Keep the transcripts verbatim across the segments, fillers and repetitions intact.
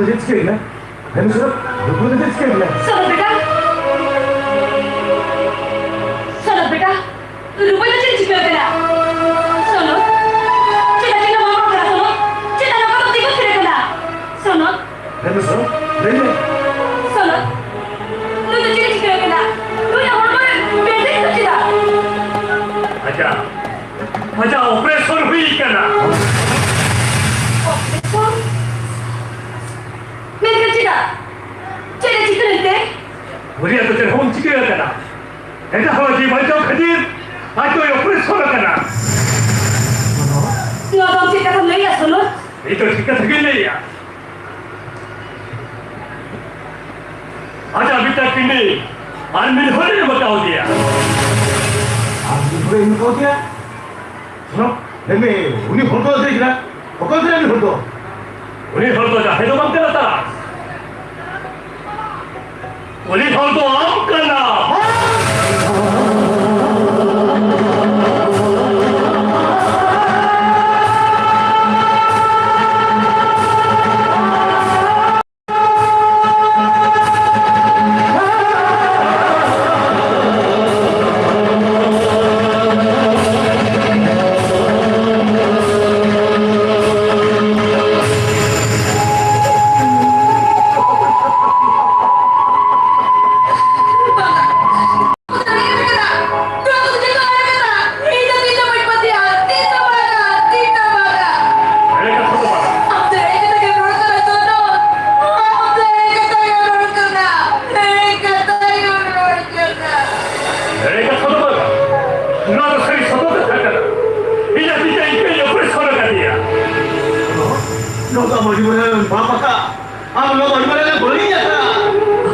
ᱪᱮᱫ ᱪᱤᱠᱟᱹᱭᱮᱱᱟ? ᱦᱮᱸ, ᱥᱚᱱᱚᱛ, ᱨᱩᱯᱟᱹᱭ ᱫᱚ ᱪᱮᱫ ᱪᱤᱠᱟᱹᱭᱮᱱᱟ? ᱥᱚᱱᱚᱛ ᱵᱮᱴᱟ, ᱥᱚᱱᱚᱛ ᱵᱮᱴᱟ, ᱨᱩᱯᱟᱹᱭ ᱫᱚ ᱪᱮᱫ ᱪᱤᱠᱟᱹ ᱠᱟᱱᱟ? ᱥᱚᱱᱚᱛ, ᱪᱮᱫᱟᱜ ᱪᱮᱫ ᱦᱚᱸ ᱵᱟᱢ ᱨᱚᱲ ᱠᱟᱱᱟ? ᱥᱚᱱᱚᱛ, ᱪᱮᱫᱟᱜ ᱱᱚᱝᱠᱟ ᱫᱚᱢ ᱛᱤᱸᱜᱩ ᱛᱷᱤᱨ ᱠᱟᱱᱟ? ᱥᱚᱱᱚᱛ᱾ ᱦᱮᱸ, ᱥᱚᱱᱚᱛ, ᱞᱟᱹᱭ ᱢᱮ᱾ ᱥᱚᱱᱚᱛ, ᱱᱩᱭ ᱫᱚ ᱪᱮᱫ ᱮ ᱪᱤᱠᱟᱹ ᱠᱟᱱᱟ? ᱱᱩᱭᱟᱜ ᱦᱚᱲᱢᱚ ᱨᱮ ᱵᱮᱱᱰᱮᱡᱽ ᱫᱚ ᱪᱮᱫᱟᱜ? ᱟᱡᱟᱜ, ᱟᱡᱟᱜ operation ᱦᱩᱭ ᱠᱟᱱᱟ᱾ Operation? ᱢᱮᱱᱠᱷᱟᱱ ᱪᱮᱫᱟᱜ? ᱪᱮᱫ ᱮ ᱪᱤᱠᱟᱹ ᱞᱮᱱᱛᱮ? ᱩᱱᱤᱭᱟᱜ ᱫᱚ ᱪᱮᱫ ᱦᱚᱸ ᱵᱟᱝ ᱪᱤᱠᱟᱹ ᱟᱠᱟᱱᱟ᱾ ᱮᱴᱟᱜ ᱦᱚᱲ ᱡᱤᱣᱤ ᱵᱟᱧᱪᱟᱣ ᱠᱷᱟᱹᱛᱤᱨ ᱟᱡ ᱫᱚᱭ operation ᱟᱠᱟᱱᱟ᱾ ᱱᱚᱣᱟ ᱫᱚ ᱟᱢ ᱪᱮᱫ ᱠᱟᱛᱷᱟᱢ ᱞᱟᱹᱭᱮᱜᱼᱟ, ᱥᱚᱱᱚᱛ? ᱤᱧ ᱫᱚ ᱴᱷᱤᱠ ᱠᱟᱛᱷᱟ ᱜᱤᱧ ᱞᱟᱹᱭᱮᱜᱼᱟ᱾ ᱟᱡᱟᱜ ᱢᱤᱫᱴᱟᱝ kidney ᱟᱨ ᱢᱤᱫ ᱦᱚᱲ ᱮ ᱮᱢ ᱠᱟᱣᱫᱮᱭᱟ᱾ ᱟᱨ ᱢᱤᱫ ᱦᱚᱲ ᱮ ᱮᱢ ᱠᱟᱣᱫᱮᱭᱟ? ᱥᱚᱱᱚᱛ, ᱞᱟᱹᱭ ᱢᱮ, ᱩᱱᱤ ᱦᱚᱲ ᱫᱚ ᱚᱠᱚᱭ ᱠᱟᱱᱟ? ᱚᱠᱚᱭ ᱠᱟᱱᱟᱭ ᱩᱱᱤ ᱦᱚᱲ ᱫᱚ? ᱩᱱᱤ ᱦᱚᱲ ᱫᱚ ᱡᱟᱦᱟᱸᱭ ᱫᱚ ᱵᱟᱝ ᱠᱟᱱᱟ ᱛᱟᱨᱟ᱾ ᱩᱱᱤ ᱦᱚᱲ ᱫᱚ ᱟᱢ ᱠᱟᱱᱟᱢ᱾ ᱮᱲᱮ ᱠᱟᱛᱷᱟ ᱫᱚ ᱵᱟᱝ᱾ ᱱᱚᱣᱟ ᱫᱚ ᱥᱟᱹᱨᱤ ᱥᱚᱛᱚ ᱠᱟᱛᱷᱟ ᱠᱟᱱᱟ᱾ ᱤᱧᱟᱜ ᱛᱤ ᱛᱮ ᱤᱧ ᱜᱮᱧ operation ᱟᱠᱟᱫᱮᱭᱟ᱾ ᱱᱚᱣᱟ ᱫᱚ ᱟᱢ ᱟᱹᱰᱤ ᱢᱟᱨᱟᱝ ᱯᱟᱯ ᱟᱠᱟᱫ᱾ ᱟᱢ ᱱᱚᱣᱟ ᱫᱚ ᱟᱹᱰᱤ ᱢᱟᱨᱟᱝ ᱵᱟᱹᱲᱤᱡ ᱟᱠᱟᱫ᱾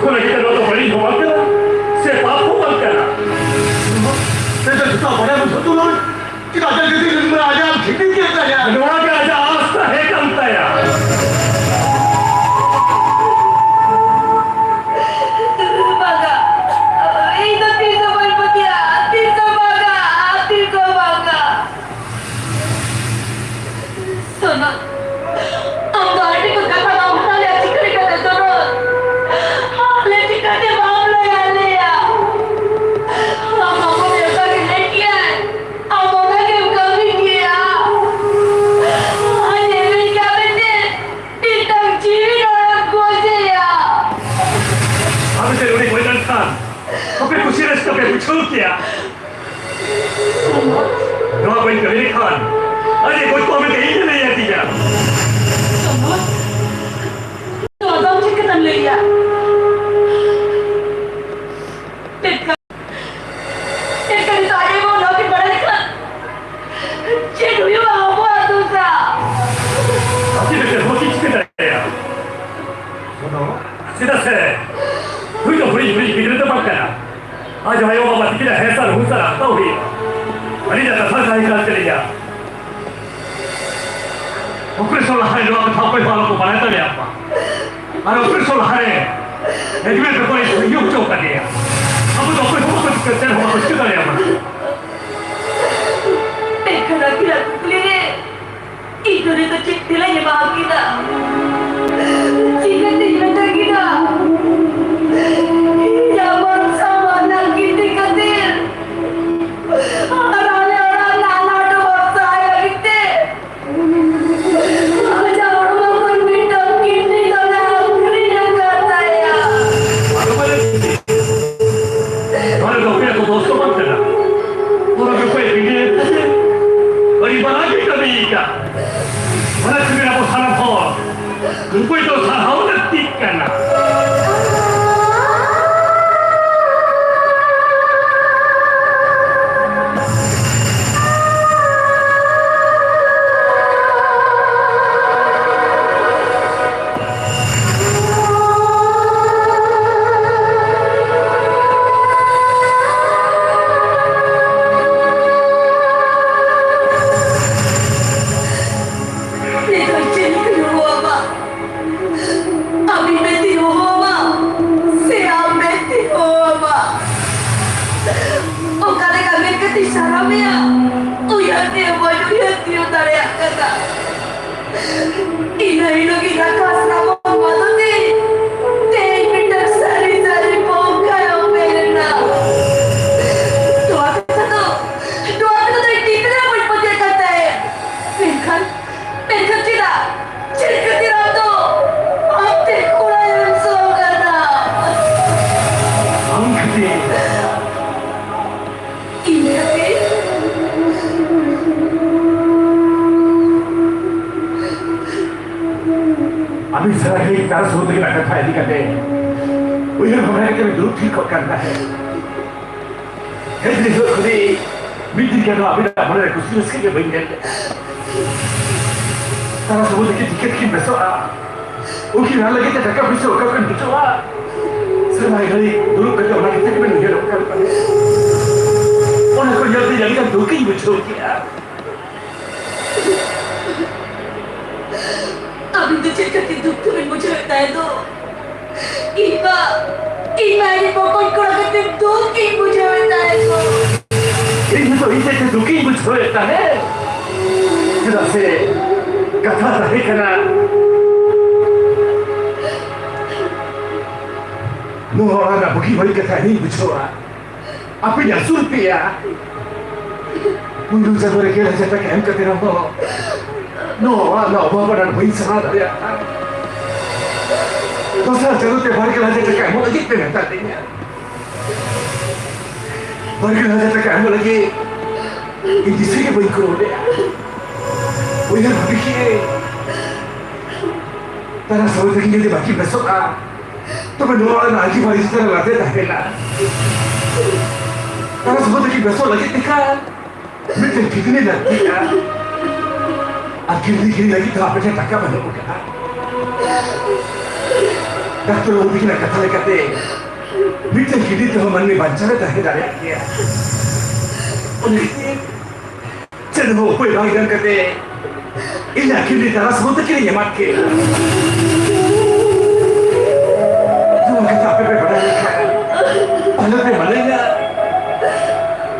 ᱚᱱᱟ ᱪᱤᱠᱟᱹ ᱱᱚᱣᱟ ᱫᱚ ᱵᱟᱹᱲᱤᱡ ᱦᱚᱸ ᱵᱟᱝ ᱠᱟᱱᱟ, ᱥᱮ ᱯᱟᱯ ᱦᱚᱸ ᱵᱟᱝ ᱠᱟᱱᱟ᱾ ᱱᱚᱣᱟ ᱫᱚ ᱡᱚᱛᱚ ᱵᱟᱲᱟᱭ ᱵᱚᱱ ᱡᱚᱛᱚ ᱦᱚᱲ᱾ ᱪᱮᱫᱟᱜ ᱡᱮ ᱡᱩᱫᱤ ᱱᱩᱭ ᱢᱟ ᱟᱡᱟᱜ ᱠᱷᱤᱛᱤ ᱠᱮᱫ ᱛᱟᱭᱟ᱾ ᱱᱚᱣᱟ ᱜᱮ ᱟᱡᱟᱜ ᱟᱸᱥ ᱛᱟᱦᱮᱸ ᱠᱟᱱ ᱛᱟᱭᱟ᱾ ᱵᱟᱝᱟ, ᱤᱧ ᱫᱚ ᱛᱤᱥ ᱦᱚᱸ ᱵᱟᱹᱧ ᱯᱟᱹᱛᱭᱟᱹᱜᱼᱟ, ᱛᱤᱥ ᱦᱚᱸ ᱵᱟᱝᱟ, ᱛᱤᱥ ᱦᱚᱸ ᱵᱟᱝᱟ᱾ ᱥᱚᱱᱟ, ᱟᱢ ᱫᱚ ᱟᱹᱰᱤ ᱠᱚ ᱠᱟᱛᱷᱟ ᱵᱟᱢ ᱦᱟᱛᱟᱣ ᱞᱮᱫᱼᱟ᱾ ᱵᱮᱥ ᱛᱮᱯᱮ ᱵᱩᱡᱷᱟᱹᱣ ᱠᱮᱭᱟ᱾ ᱱᱚᱣᱟ ᱵᱟᱹᱧ ᱠᱟᱹᱢᱤ ᱞᱮᱠᱷᱟᱱ ᱟᱡ ᱮ ᱜᱚᱡ ᱠᱚᱜᱼᱟ ᱢᱮᱱᱛᱮ ᱤᱧ ᱮ ᱞᱟᱹᱭ ᱟᱹᱫᱤᱧᱟ᱾ ᱥᱚᱢᱚᱨ, ᱱᱚᱣᱟ ᱫᱚ ᱟᱢ ᱪᱮᱫ ᱠᱟᱛᱷᱟᱢ ᱞᱟᱹᱭᱮᱜᱼᱟ? ᱴᱮᱴᱠᱟ, ᱴᱮᱴᱠᱟ ᱱᱤᱛᱚᱜ ᱟᱡ ᱟᱭᱳ ᱵᱟᱵᱟ ᱱᱚᱣᱟ ᱠᱤᱱ ᱵᱟᱲᱟᱭ ᱞᱮᱠᱷᱟᱱ ᱪᱮᱫ ᱦᱩᱭᱩᱜᱼᱟ ᱟᱵᱚᱣᱟᱜ ᱫᱚᱥᱟ? ᱟᱹᱠᱤᱱ ᱵᱮᱜᱚᱨ ᱵᱟᱹᱠᱤᱱ ᱪᱤᱠᱟᱹ ᱫᱟᱲᱮᱭᱟᱜᱼᱟ᱾ ᱪᱮᱫᱟᱜ ᱥᱮ ᱱᱩᱭ ᱫᱚ ᱦᱩᱰᱤᱧ ᱦᱩᱰᱤᱧ ᱜᱤᱫᱽᱨᱟᱹ ᱫᱚ ᱵᱟᱝ ᱠᱟᱱᱟ᱾ ᱟᱡ ᱟᱭᱳ ᱵᱟᱵᱟ ᱛᱤᱠᱤᱱᱟᱜ ᱦᱮᱸ ᱥᱟᱨ ᱦᱩᱸ ᱥᱟᱨ ᱦᱟᱛᱟᱣ ᱦᱩᱭᱩᱜᱼᱟ᱾ ᱟᱹᱞᱤᱧᱟᱜ ᱠᱟᱛᱷᱟ ᱛᱟᱦᱮᱸ ᱠᱟᱱ ᱛᱟᱹᱞᱤᱧᱟ᱾ ᱚᱯᱟᱨᱮᱥᱚᱱ ᱞᱟᱦᱟᱨᱮ ᱱᱚᱣᱟ ᱠᱟᱛᱷᱟ ᱚᱠᱚᱭ ᱦᱚᱸ ᱟᱞᱚ ᱠᱚ ᱵᱟᱲᱟᱭ ᱫᱟᱲᱮᱭᱟᱜ ᱢᱟ᱾ ᱟᱨ ᱚᱯᱟᱨᱮᱥᱚᱱ ᱞᱟᱦᱟᱨᱮ ᱮᱰᱢᱤᱴ ᱨᱮᱠᱚ ᱤᱭᱟᱹ ᱦᱚᱪᱚ ᱟᱠᱟᱫᱮᱭᱟ᱾ ᱟᱵᱚ ᱫᱚ ᱚᱠᱚᱭ ᱦᱚᱸ ᱵᱟᱠᱚ ᱪᱤᱠᱟᱹ, ᱪᱮᱫ ᱦᱚᱸ ᱵᱟᱠᱚ ᱪᱤᱠᱟᱹ ᱫᱟᱲᱮᱭᱟᱵᱚᱱᱟ᱾ ᱢᱮᱱᱠᱷᱟᱱ ᱟᱹᱠᱤᱱᱟᱜ ᱠᱩᱠᱞᱤ ᱨᱮ ᱤᱧ ᱫᱚ ᱱᱤᱛᱚᱜ ᱪᱮᱫ ᱛᱮᱞᱟᱧ ᱮᱢᱟ ᱠᱤᱱᱟ? ᱪᱤᱠᱟᱹᱛᱤᱧ ᱢᱮᱛᱟ ᱠᱤᱱᱟ? ᱤᱧᱟᱜ ᱵᱷᱚᱨᱥᱟ ᱢᱟᱱᱟ ᱠᱤᱰᱱᱤ ᱠᱷᱟᱹᱛᱤᱨ᱾ ᱟᱨ ᱟᱞᱮ ᱚᱲᱟᱜ ᱨᱮᱱᱟᱜ ᱞᱟᱹᱴᱩ ᱵᱷᱚᱨᱥᱟ ᱟᱭ ᱞᱟᱹᱜᱤᱫ ᱛᱮ ᱟᱡᱟᱜ ᱦᱚᱲᱢᱚ ᱠᱷᱚᱱ ᱢᱤᱫᱴᱟᱝ ᱠᱤᱰᱱᱤ ᱫᱚᱞᱮ ᱟᱹᱠᱷᱨᱤᱧ ᱟᱠᱟᱫ ᱛᱟᱭᱟ᱾ ᱟᱫᱚ ᱵᱟᱞᱮ ᱱᱚᱣᱟ ᱫᱚ ᱚᱠᱚᱭᱟᱜ ᱠᱚ ᱫᱳᱥ ᱫᱚ ᱵᱟᱝ ᱠᱟᱱᱟ᱾ ᱚᱱᱟ ᱫᱚ ᱚᱠᱚᱭ ᱵᱤᱰᱟᱹᱣ ᱠᱟᱛᱮ ᱟᱹᱰᱤ ᱢᱟᱨᱟᱝ ᱜᱮ ᱠᱟᱹᱢᱤ ᱟᱠᱟᱫ᱾ ᱚᱱᱟ ᱠᱷᱟᱹᱛᱤᱨ ᱟᱵᱚ ᱥᱟᱱᱟᱢ ᱦᱚᱲ ᱩᱱᱠᱩ ᱫᱚ ᱥᱟᱨᱦᱟᱣ ᱞᱟᱹᱠᱛᱤᱜ ᱠᱟᱱᱟ᱾ ᱱᱤᱛᱚᱜ ᱪᱮᱫ ᱦᱩᱭᱩᱜᱼᱟ ᱟᱢᱟ? ᱟᱢ ᱤᱧ ᱢᱮ ᱛᱤ ᱦᱚᱦᱚ ᱟᱢᱟ, ᱥᱮ ᱟᱢ ᱢᱮ ᱛᱤ ᱦᱚᱦᱚ ᱟᱢᱟ? ᱚᱠᱟ ᱞᱮᱠᱟ ᱢᱮᱱ ᱠᱟᱛᱮᱧ ᱥᱟᱨᱦᱟᱣ ᱢᱮᱭᱟ? ᱩᱭᱦᱟᱹᱨ ᱛᱮ ᱵᱟᱹᱧ ᱩᱭᱦᱟᱹᱨ ᱛᱤᱭᱳᱜ ᱫᱟᱲᱮᱭᱟᱜ ᱠᱟᱱᱟ᱾ ᱤᱱᱟᱹ ᱦᱤᱞᱳᱜ ᱜᱮ ᱨᱟᱠᱟᱥ ᱨᱟᱵᱚᱱ ᱢᱟᱫᱚᱛᱤ ᱛᱮᱦᱮᱧ ᱢᱤᱫᱴᱟᱝ ᱥᱟᱹᱨᱤ ᱥᱟᱹᱨᱤ ᱵᱚᱸᱜᱟᱭ ᱚᱯᱮᱞ ᱮᱱᱟ᱾ ᱱᱚᱣᱟ ᱠᱟᱛᱷᱟ ᱫᱚ, ᱱᱚᱣᱟ ᱠᱟᱛᱷᱟ ᱫᱚ ᱤᱧ ᱛᱤᱥ ᱨᱮᱦᱚᱸ ᱵᱟᱹᱧ ᱯᱟᱹᱛᱭᱟᱹᱜ ᱠᱟᱱ ᱛᱟᱦᱮᱸᱫ᱾ ᱢᱮᱱᱠᱷᱟᱱ, ᱢᱮᱱᱠᱷᱟᱱ ᱪᱮᱫᱟᱜ? ᱪᱮᱫ ᱠᱷᱟᱹᱛᱤᱨ ᱟᱢ ᱫᱚ ᱟᱢ ᱛᱮ ᱠᱚᱲᱟᱭ ᱟᱹᱥᱩᱞ ᱠᱟᱱᱟ? ᱟᱢ ᱠᱷᱟᱹᱛᱤᱨ᱾ ᱛᱟᱨᱟᱥ ᱵᱟᱹᱵᱩ ᱛᱟᱹᱠᱤᱱᱟᱜ ᱠᱟᱛᱷᱟ ᱤᱫᱤ ᱠᱟᱛᱮ ᱩᱭᱦᱟᱹᱨ ᱵᱷᱟᱵᱽᱱᱟ ᱠᱟᱛᱮ ᱵᱤᱱ ᱫᱩᱲᱩᱵ ᱛᱷᱤᱨ ᱠᱚᱜ ᱠᱟᱱ ᱛᱟᱦᱮᱸᱫ᱾ ᱦᱮᱡ ᱫᱤᱱ ᱦᱤᱞᱳᱜ ᱠᱷᱚᱱᱤᱡ ᱢᱤᱫ ᱫᱤᱱ ᱜᱟᱱ ᱦᱚᱸ ᱟᱹᱵᱤᱱᱟᱜ ᱢᱚᱱᱮ ᱨᱮ ᱠᱩᱥᱤ ᱨᱟᱹᱥᱠᱟᱹ ᱜᱮ ᱵᱟᱹᱧ ᱧᱮᱞ ᱞᱮᱫᱼᱟ᱾ ᱛᱟᱨᱟᱥ ᱵᱟᱹᱵᱩ ᱛᱟᱹᱠᱤᱱ ᱪᱤᱠᱟᱹ ᱛᱮᱠᱤᱱ ᱵᱮᱥᱚᱜᱼᱟ? ᱩᱱᱠᱤᱱ ᱨᱟᱱ ᱞᱟᱹᱜᱤᱫ ᱛᱮ ᱴᱟᱠᱟ ᱯᱩᱭᱥᱟᱹ ᱚᱠᱟ ᱠᱷᱚᱱ ᱦᱤᱡᱩᱜᱼᱟ? ᱥᱮᱨᱢᱟ ᱜᱷᱟᱹᱲᱤ ᱫᱩᱲᱩᱵ ᱠᱟᱛᱮ ᱚᱱᱟ ᱠᱟᱛᱷᱟ ᱜᱮᱵᱮᱱ ᱩᱭᱦᱟᱹᱨᱚᱜ ᱠᱟᱱ ᱛᱟᱦᱮᱸᱫ᱾ ᱚᱱᱟ ᱠᱚ ᱧᱮᱞ ᱛᱮ ᱟᱹᱰᱤ ᱜᱟᱱ ᱫᱩᱠᱤᱧ ᱵᱩᱡᱷᱟᱹᱣ ᱠᱮᱫᱼᱟ᱾ ᱟᱹᱵᱤᱱ ᱫᱚ ᱪᱮᱫ ᱠᱷᱟᱹᱛᱤᱨ ᱫᱩᱠ ᱫᱚᱵᱤᱱ ᱵᱩᱡᱷᱟᱹᱣᱮᱫ ᱛᱟᱦᱮᱸ ᱫᱚ? ᱤᱧ ᱢᱟ, ᱤᱧ ᱢᱟ ᱟᱹᱰᱤ ᱵᱚᱠᱚᱧ ᱠᱚᱲᱟ ᱠᱷᱟᱹᱛᱤᱨ ᱫᱩᱠ ᱤᱧ ᱵᱩᱡᱷᱟᱹᱣᱮᱫ ᱛᱟᱦᱮᱸ ᱫᱚ᱾ ᱤᱧ ᱦᱚᱸᱛᱚ ᱤᱧ ᱛᱮᱫ ᱛᱮ ᱫᱩᱠᱤᱧ ᱵᱩᱡᱷᱟᱹᱣᱮᱫ ᱛᱟᱦᱮᱸᱫ᱾ ᱪᱮᱫᱟᱜ ᱥᱮ ᱠᱟᱛᱷᱟ ᱛᱟᱦᱮᱸ ᱠᱟᱱᱟ, ᱱᱚᱣᱟ ᱚᱲᱟᱜ ᱨᱮᱱᱟᱜ ᱵᱩᱜᱤ ᱵᱟᱹᱲᱤᱡ ᱠᱟᱛᱷᱟ ᱤᱧᱤᱧ ᱵᱩᱡᱷᱟᱹᱣᱟ᱾ ᱟᱯᱮᱧ ᱟᱹᱥᱩᱞ ᱯᱮᱭᱟ᱾ ᱯᱩᱭᱞᱩ ᱪᱟᱸᱫᱳ ᱨᱮ ᱜᱮᱞ ᱦᱟᱡᱟᱨ ᱴᱟᱠᱟ ᱮᱢ ᱠᱟᱛᱮ ᱨᱮᱦᱚᱸ ᱱᱚᱣᱟ ᱚᱲᱟᱜ ᱨᱮᱱᱟᱜ ᱚᱵᱷᱟᱵᱽ ᱟᱱᱟᱴ ᱵᱟᱹᱧ ᱥᱟᱦᱟᱣ ᱫᱟᱲᱮᱭᱟᱜ ᱠᱟᱱᱟ᱾ ᱫᱚᱥᱟᱨ ᱪᱟᱸᱫᱳ ᱛᱮ ᱵᱟᱨ ᱜᱮᱞ ᱦᱟᱡᱟᱨ ᱴᱟᱠᱟ ᱮᱢᱚᱜ ᱞᱟᱹᱜᱤᱫ ᱯᱮ ᱢᱮᱛᱟ ᱫᱤᱧᱟ᱾ ᱵᱟᱨ ᱜᱮᱞ ᱦᱟᱡᱟᱨ ᱴᱟᱠᱟ ᱮᱢᱚᱜ ᱞᱟᱹᱜᱤᱫ ᱤᱧ ᱫᱤᱥᱟᱹ ᱜᱮ ᱵᱟᱹᱧ ᱠᱩᱲᱟᱹᱣ ᱞᱮᱫᱼᱟ᱾ ᱩᱭᱦᱟᱹᱨ ᱵᱷᱟᱵᱤ ᱠᱮᱫ ᱟᱹᱧ, ᱛᱟᱨᱟ ᱥᱚᱢᱚᱭ ᱛᱟᱹᱠᱤᱱ ᱡᱩᱫᱤ ᱵᱟᱹᱠᱤᱱ ᱵᱮᱥᱚᱜᱼᱟ, ᱛᱚᱵᱮ ᱱᱚᱣᱟ ᱚᱲᱟᱜ ᱨᱮᱱᱟᱜ ᱟᱹᱡᱤᱵᱷᱟᱨ ᱤᱧ ᱪᱮᱛᱟᱱ ᱨᱮ ᱞᱟᱫᱮ ᱛᱟᱦᱮᱱᱟ᱾ ᱛᱟᱨᱟ ᱥᱚᱢᱚᱭ ᱛᱟᱹᱠᱤᱱ ᱵᱮᱥᱚᱜ ᱞᱟᱹᱜᱤᱫ ᱛᱮᱠᱷᱟᱱ ᱢᱤᱫᱴᱮᱱ ᱠᱤᱰᱱᱤ ᱞᱟᱹᱠᱛᱤᱜᱼᱟ᱾ ᱟᱨ ᱠᱤᱰᱱᱤ ᱠᱤᱨᱤᱧ ᱞᱟᱹᱜᱤᱫ ᱫᱚ ᱟᱯᱮ ᱴᱷᱮᱱ ᱴᱟᱠᱟ ᱵᱟᱹᱱᱩᱜ ᱟᱠᱟᱫᱼᱟ᱾ ᱰᱟᱠᱛᱚᱨ ᱵᱟᱹᱵᱩ ᱛᱟᱹᱠᱤᱱᱟᱜ ᱠᱟᱛᱷᱟ ᱞᱮᱠᱟᱛᱮ ᱢᱤᱫᱴᱮᱱ ᱠᱤᱰᱱᱤ ᱛᱮᱦᱚᱸ ᱢᱟᱹᱱᱢᱤ ᱵᱟᱧᱪᱟᱣ ᱮ ᱛᱟᱦᱮᱸ ᱫᱟᱲᱮᱭᱟᱜ ᱜᱮᱭᱟ᱾ ᱚᱱᱟ ᱠᱷᱟᱹᱛᱤᱨ ᱪᱮᱫ ᱦᱚᱸ ᱩᱯᱟᱹᱭ ᱵᱟᱝ ᱧᱟᱢ ᱠᱟᱛᱮ ᱤᱧ ᱟᱹᱠᱷᱤᱨ ᱞᱮᱫ ᱛᱟᱨᱟᱥ ᱵᱚᱞᱛᱮ ᱠᱤᱱ ᱮᱢᱟᱫ ᱠᱤᱱᱟ᱾ ᱱᱚᱣᱟ ᱠᱟᱛᱷᱟ ᱟᱯᱮ ᱯᱮ ᱵᱟᱰᱟᱭ ᱞᱮᱠᱷᱟᱱ ᱟᱞᱚ ᱯᱮ ᱢᱟᱱᱟᱧᱟ᱾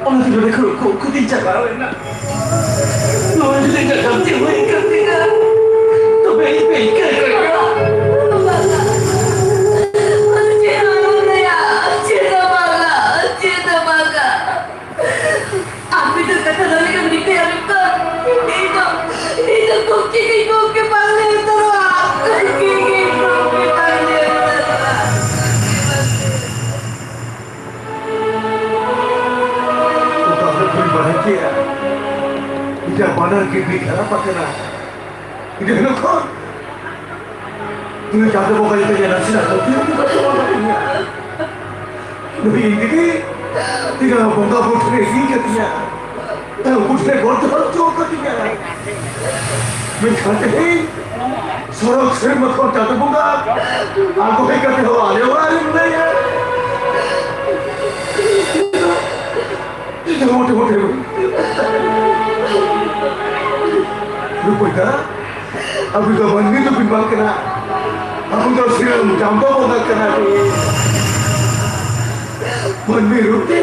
ᱚᱱᱟᱛᱮ ᱱᱚᱰᱮ ᱠᱷᱚᱱ ᱩᱠᱩ ᱩᱠᱩ ᱛᱤᱧ ᱪᱟᱞᱟᱣ ᱮᱱᱟ᱾ ᱱᱚᱣᱟ ᱡᱩᱫᱤ ᱤᱧᱟᱹᱜ ᱜᱟᱹᱞᱛᱤ ᱦᱩᱭ ᱟᱠᱟᱱ ᱛᱤᱧᱟ, ᱛᱚᱵᱮ ᱤᱧ ᱯᱮ ᱤᱠᱟᱹ ᱠᱟᱹᱧᱟ᱾ ᱪᱮᱫ ᱦᱚᱸ ᱟᱞᱚᱢ ᱞᱟᱹᱭᱟ, ᱪᱮᱫ ᱦᱚᱸ ᱵᱟᱝᱟ, ᱪᱮᱫ ᱦᱚᱸ ᱵᱟᱝᱟ᱾ ᱟᱯᱮ ᱫᱚ ᱠᱟᱛᱷᱟ ᱫᱚ ᱞᱟᱹᱭ ᱵᱟᱹᱧ ᱯᱮ ᱟᱞᱚᱢ ᱠᱟᱱ᱾ ᱤᱧ ᱫᱚ, ᱤᱧ ᱫᱚ ᱠᱩᱠᱤ ᱜᱤᱧ ᱠᱩᱠᱤ ᱵᱟᱝ ᱞᱟᱹᱭ ᱩᱛᱟᱹᱨᱚᱜᱼᱟ᱾ ᱠᱩᱠᱤ ᱜᱤᱧ ᱠᱩᱠᱤ ᱵᱟᱝ ᱞᱟᱹᱭ ᱩᱛᱟᱹᱨᱚᱜᱼᱟ᱾ ᱚᱠᱟ ᱦᱤᱞᱳᱜ ᱠᱷᱚᱱᱤᱧ ᱵᱟᱲᱟᱭ ᱠᱮᱜᱼᱟ, ᱤᱧᱟᱹᱜ ᱵᱟᱱᱟᱨ ᱠᱤᱰᱱᱤ ᱠᱷᱟᱨᱟᱯ ᱟᱠᱟᱱᱟ, ᱤᱱᱟᱹ ᱦᱤᱞᱳᱜ ᱠᱷᱚᱱ ᱤᱧ ᱪᱟᱸᱫᱚ ᱵᱚᱸᱜᱟ ᱞᱮᱠᱟ ᱧᱮᱞ ᱥᱟᱱᱟ ᱠᱟᱱᱟ᱾ ᱛᱤᱱᱟᱹᱜ ᱠᱚ ᱵᱚᱸᱜᱟ ᱠᱟᱹᱧᱟ᱾ ᱱᱩᱭ ᱤᱧ ᱫᱤᱫᱤ ᱛᱤᱱᱟᱹᱜ ᱵᱚᱸᱜᱟ ᱵᱩᱨᱩ ᱴᱷᱮᱱ ᱤᱫᱤ ᱠᱟᱹᱫᱤᱧᱟ᱾ ᱩᱱᱠᱩ ᱴᱷᱮᱱ ᱜᱚᱰ ᱡᱚᱦᱟᱨ ᱦᱚᱪᱚ ᱠᱟᱹᱫᱤᱧᱟ᱾ ᱢᱮᱱᱠᱷᱟᱱ ᱛᱮᱦᱮᱧ ᱥᱚᱨᱚᱜ ᱥᱮᱨᱢᱟ ᱠᱷᱚᱱ ᱪᱟᱸᱫᱚ ᱵᱚᱸᱜᱟ ᱟᱬᱜᱚ ᱦᱮᱡ ᱠᱟᱛᱮ ᱦᱚᱸ ᱟᱞᱮ ᱚᱲᱟᱜ ᱨᱮ ᱢᱮᱱᱟᱭᱟ᱾ ᱤᱧ ᱫᱚ ᱢᱚᱴᱮ ᱢᱚᱴᱮ ᱵᱟᱹᱧ ᱨᱩᱯᱟᱹᱭ ᱫᱟ, ᱟᱵᱚ ᱫᱚ ᱢᱟᱹᱱᱢᱤ ᱫᱚ ᱵᱚᱱ ᱵᱟᱝ ᱠᱟᱱᱟ, ᱟᱵᱚ ᱫᱚ ᱥᱤᱨᱚᱢ ᱪᱟᱸᱫᱚ ᱵᱚᱸᱜᱟ ᱠᱟᱱᱟ ᱵᱚᱱ᱾ ᱢᱟᱹᱱᱢᱤ ᱨᱩᱯ ᱛᱮ,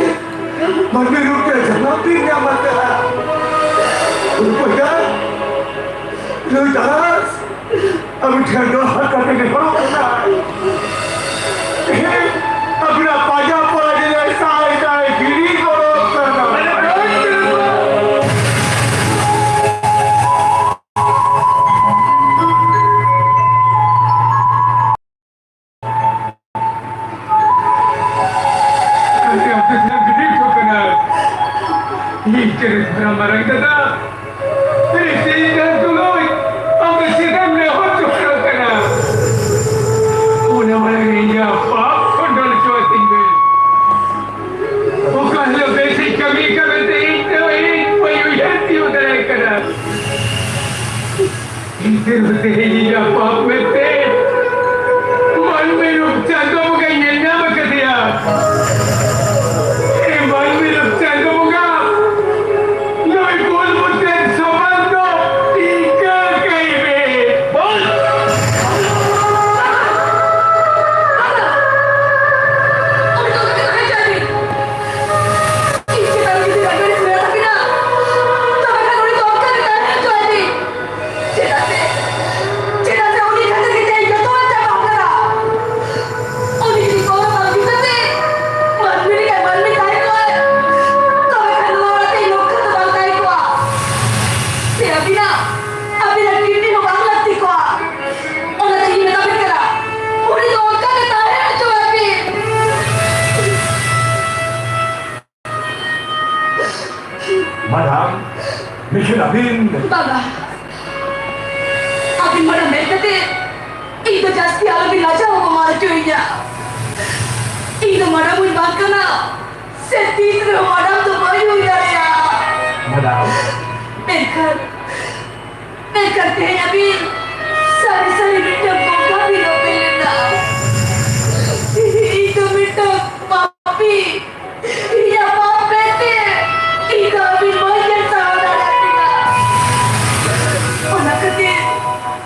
ᱢᱟᱹᱱᱢᱤ ᱨᱩᱯ ᱛᱮ ᱡᱟᱱᱟᱢ ᱵᱤᱱ ᱧᱟᱢ ᱟᱠᱟᱫᱼᱟ᱾ ᱨᱩᱯᱟᱹᱭ ᱫᱟ, ᱱᱩᱭ ᱛᱟᱨᱟᱥ ᱟᱹᱵᱤᱱ ᱴᱷᱮᱱ ᱫᱚ ᱦᱟᱛ ᱠᱟᱛᱮ ᱜᱮ ᱦᱚᱨᱚᱜ ᱠᱟᱱᱟ᱾ ᱛᱮᱦᱮᱧ ᱟᱹᱵᱤᱱᱟᱜ ᱯᱟᱸᱡᱟ ᱯᱚᱨᱟ ᱡᱮ ᱥᱟᱭ ᱥᱟᱭ ᱵᱤᱲᱤ ᱜᱚᱲᱚᱜ ᱠᱟᱱᱟ᱾ ᱟᱯᱮ ᱟᱯᱮ ᱛᱮ ᱜᱤᱰᱤ ᱦᱚᱴᱚ ᱠᱟᱱᱟ᱾ ᱤᱧ ᱪᱮᱫ ᱫᱷᱟᱨᱟ ᱢᱟᱨᱟᱝ ᱫᱟᱫᱟ, ᱨᱤᱥᱤ ᱫᱟᱨ ᱫᱩᱞᱟᱹᱲ, ᱟᱢ ᱫᱚ ᱪᱮᱫ ᱮᱢ ᱱᱮᱦᱚᱨ ᱡᱚᱦᱟᱨ ᱠᱟᱱᱟ? ᱚᱱᱟ ᱢᱟᱲᱟᱝ ᱨᱮ ᱤᱧᱟᱜ ᱯᱟᱯ ᱠᱷᱚᱸᱰᱚᱱ ᱦᱚᱪᱚ ᱟᱹᱛᱤᱧ ᱢᱮ᱾ ᱚᱠᱟ ᱦᱤᱞᱳᱜ ᱵᱮᱥᱤᱧ ᱠᱟᱹᱢᱤ ᱠᱟᱹᱢᱤ ᱛᱮ ᱤᱧ ᱛᱮ ᱤᱧ ᱵᱟᱹᱧ ᱩᱭᱦᱟᱹᱨ ᱛᱤᱭᱳᱜ ᱫᱟᱲᱮᱭᱟᱜ ᱠᱟᱱᱟ᱾ ᱮᱱᱛᱮ ᱨᱮᱦᱚᱸ ᱛᱮᱦᱮᱧ ᱤᱧᱟᱜ ᱯᱟᱯ ᱢᱮᱱᱛᱮ ᱢᱟᱹᱱᱢᱤ ᱨᱩᱯ ᱪᱟᱸᱫᱚ ᱵᱚᱸᱜᱟᱧ ᱧᱮᱞ ᱧᱟᱢ ᱟᱠᱟᱫᱮᱭᱟ᱾ ᱮ ᱢᱟᱹᱱᱢᱤ ᱨᱩᱯ ᱪᱟᱸᱫᱚ ᱵᱚᱸᱜᱟ, ᱱᱩᱭ ᱵᱩᱞ ᱵᱩᱴᱟᱹ ᱥᱚᱢᱟᱱ ᱫᱚ ᱴᱤᱠᱟᱹ ᱠᱟᱭ ᱢᱮ᱾ ᱵᱩᱞ! ᱩᱱᱤ ᱫᱚ ᱚᱱᱠᱟ ᱜᱮ ᱛᱟᱦᱮᱸ ᱦᱚᱪᱚᱭ ᱢᱮ᱾ ᱤᱧ ᱪᱮᱛᱟᱱ ᱡᱩᱫᱤ ᱨᱟᱹᱜᱤ ᱟᱹᱲᱤᱥ ᱢᱮᱱᱟᱜ ᱛᱟᱹᱵᱤᱱᱟ, ᱛᱚᱵᱮ ᱠᱷᱟᱱ ᱩᱱᱤ ᱫᱚ ᱚᱱᱠᱟ ᱜᱮ ᱛᱟᱦᱮᱸ ᱦᱚᱪᱚᱭ ᱢᱮ᱾ ᱪᱮᱫᱟᱜ ᱥᱮ, ᱪᱮᱫᱟᱜ ᱥᱮ ᱩᱱᱤ ᱠᱷᱟᱹᱛᱤᱨ ᱜᱮ ᱛᱮᱦᱮᱧ ᱡᱚᱛᱚᱣᱟᱜ ᱪᱟᱵᱟ ᱟᱠᱟᱱᱟ᱾ ᱩᱱᱤ ᱡᱩᱫᱤ ᱠᱚᱣᱟᱜ ᱵᱟᱝ ᱦᱩᱭ ᱠᱟᱛᱮ ᱢᱟᱹᱱᱢᱤ ᱞᱮᱠᱟ ᱢᱟᱹᱱᱢᱤ ᱛᱟᱦᱮᱸ ᱠᱚᱜᱼᱟᱭ, ᱛᱚᱵᱮ ᱠᱷᱟᱱ ᱱᱚᱣᱟ ᱚᱲᱟᱜ ᱛᱮ ᱱᱚᱝᱠᱟ ᱫᱚ ᱵᱟᱝ ᱛᱟᱦᱮᱸ ᱠᱚᱜᱼᱟ᱾ ᱥᱮ ᱟᱹᱵᱤᱱᱟᱜ, ᱟᱹᱵᱤᱱᱟᱜ ᱠᱤᱰᱱᱤ ᱦᱚᱸ ᱵᱟᱝ ᱞᱟᱹᱠᱛᱤ ᱠᱚᱜᱼᱟ᱾ ᱚᱱᱟᱛᱮ ᱤᱧ ᱢᱮᱛᱟ ᱵᱤᱱ ᱠᱟᱱᱟ, ᱩᱱᱤ ᱫᱚ ᱚᱱᱠᱟ ᱜᱮ ᱛᱟᱦᱮᱸ ᱦᱚᱪᱚ ᱟᱭ ᱵᱤᱱ᱾ ᱢᱟᱰᱟᱢ, ᱢᱤᱠᱷᱤᱞ ᱟᱹᱵᱤᱱ᱾ ᱵᱟᱵᱟ, ᱟᱹᱵᱤᱱ ᱢᱟᱰᱟᱢ ᱢᱮᱱ ᱠᱟᱛᱮ ᱤᱧ ᱫᱚ ᱡᱟᱹᱥᱛᱤ ᱟᱞᱚᱵᱤᱱ ᱞᱟᱡᱟᱣ ᱦᱚᱪᱚᱭᱤᱧᱟ᱾ ᱤᱧ ᱫᱚ ᱢᱟᱰᱟᱢ ᱦᱚᱸᱧ ᱵᱟᱝ ᱠᱟᱱᱟ, ᱥᱮ ᱛᱤᱥ ᱨᱮᱦᱚᱸ ᱢᱟᱰᱟᱢ ᱫᱚ ᱵᱟᱹᱧ ᱦᱩᱭ ᱫᱟᱲᱮᱭᱟᱜᱼᱟ᱾ ᱢᱟᱰᱟᱢ᱾ ᱢᱮᱱᱠᱷᱟᱱ, ᱢᱮᱱᱠᱷᱟᱱ ᱛᱮᱦᱮᱧ ᱟᱹᱵᱤᱱ ᱥᱟᱹᱨᱤ ᱥᱟᱹᱨᱤ ᱢᱤᱫᱴᱟᱝ ᱵᱚᱸᱜᱟ ᱵᱤᱱ ᱚᱯᱮᱞ ᱞᱮᱱᱟ᱾ ᱤᱧ ᱫᱚ ᱢᱤᱫᱴᱟᱝ ᱯᱟᱯᱤ᱾ ᱤᱧᱟᱜ ᱯᱟᱯ ᱢᱮᱱᱛᱮ ᱤᱧ ᱫᱚ ᱟᱹᱵᱤᱱ ᱵᱟᱹᱧ ᱧᱮᱞ ᱥᱟᱦᱟᱣ ᱫᱟᱲᱮᱭᱟᱜ ᱠᱟᱱᱟ᱾ ᱚᱱᱟ ᱠᱷᱟᱹᱛᱤᱨ,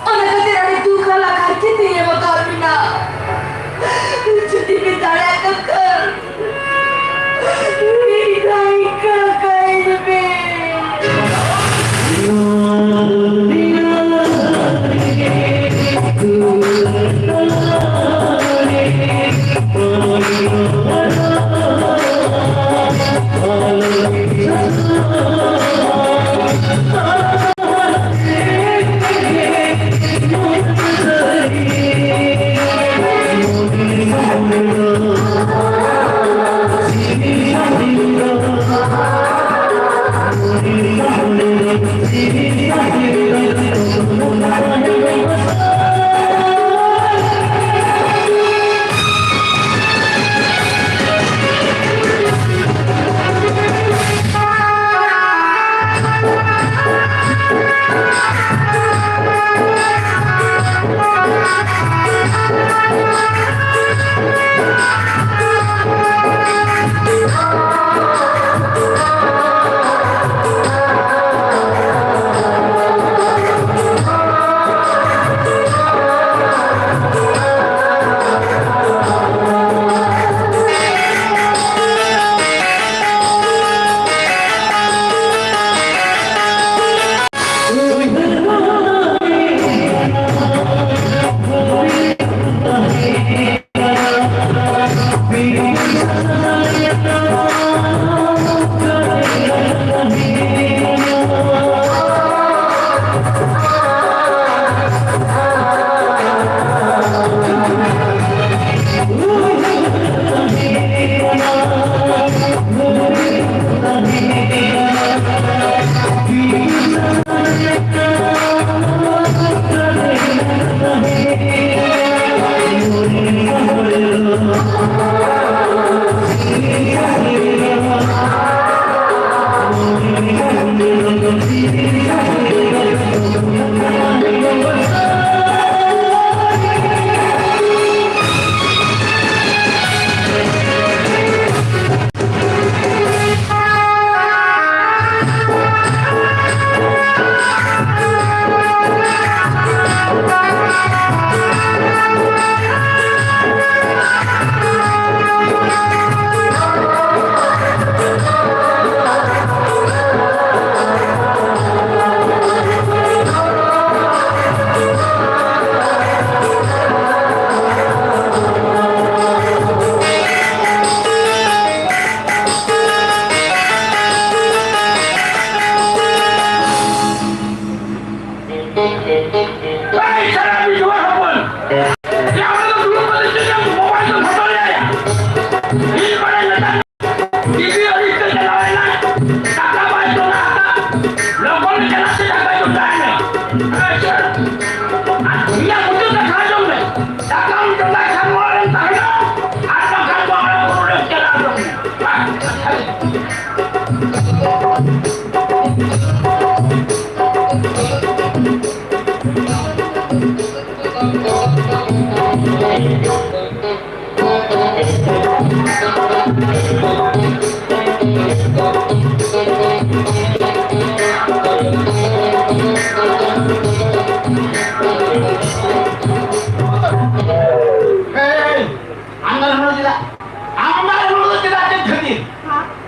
ᱚᱱᱟ ᱠᱷᱟᱹᱛᱤᱨ ᱟᱹᱰᱤ ᱫᱩᱠ ᱟᱞᱟᱝ ᱦᱟᱨᱠᱮᱛ ᱤᱧ ᱮᱢ ᱟᱠᱟᱫ ᱵᱤᱱᱟ᱾ ᱡᱩᱫᱤ ᱵᱤᱱ ᱫᱟᱲᱮᱭᱟᱜ ᱠᱟᱱ ᱠᱷᱟᱱ, ᱤᱧ ᱫᱚ ᱤᱱᱠᱟᱹ ᱠᱟᱹᱧ ᱵᱤᱱ᱾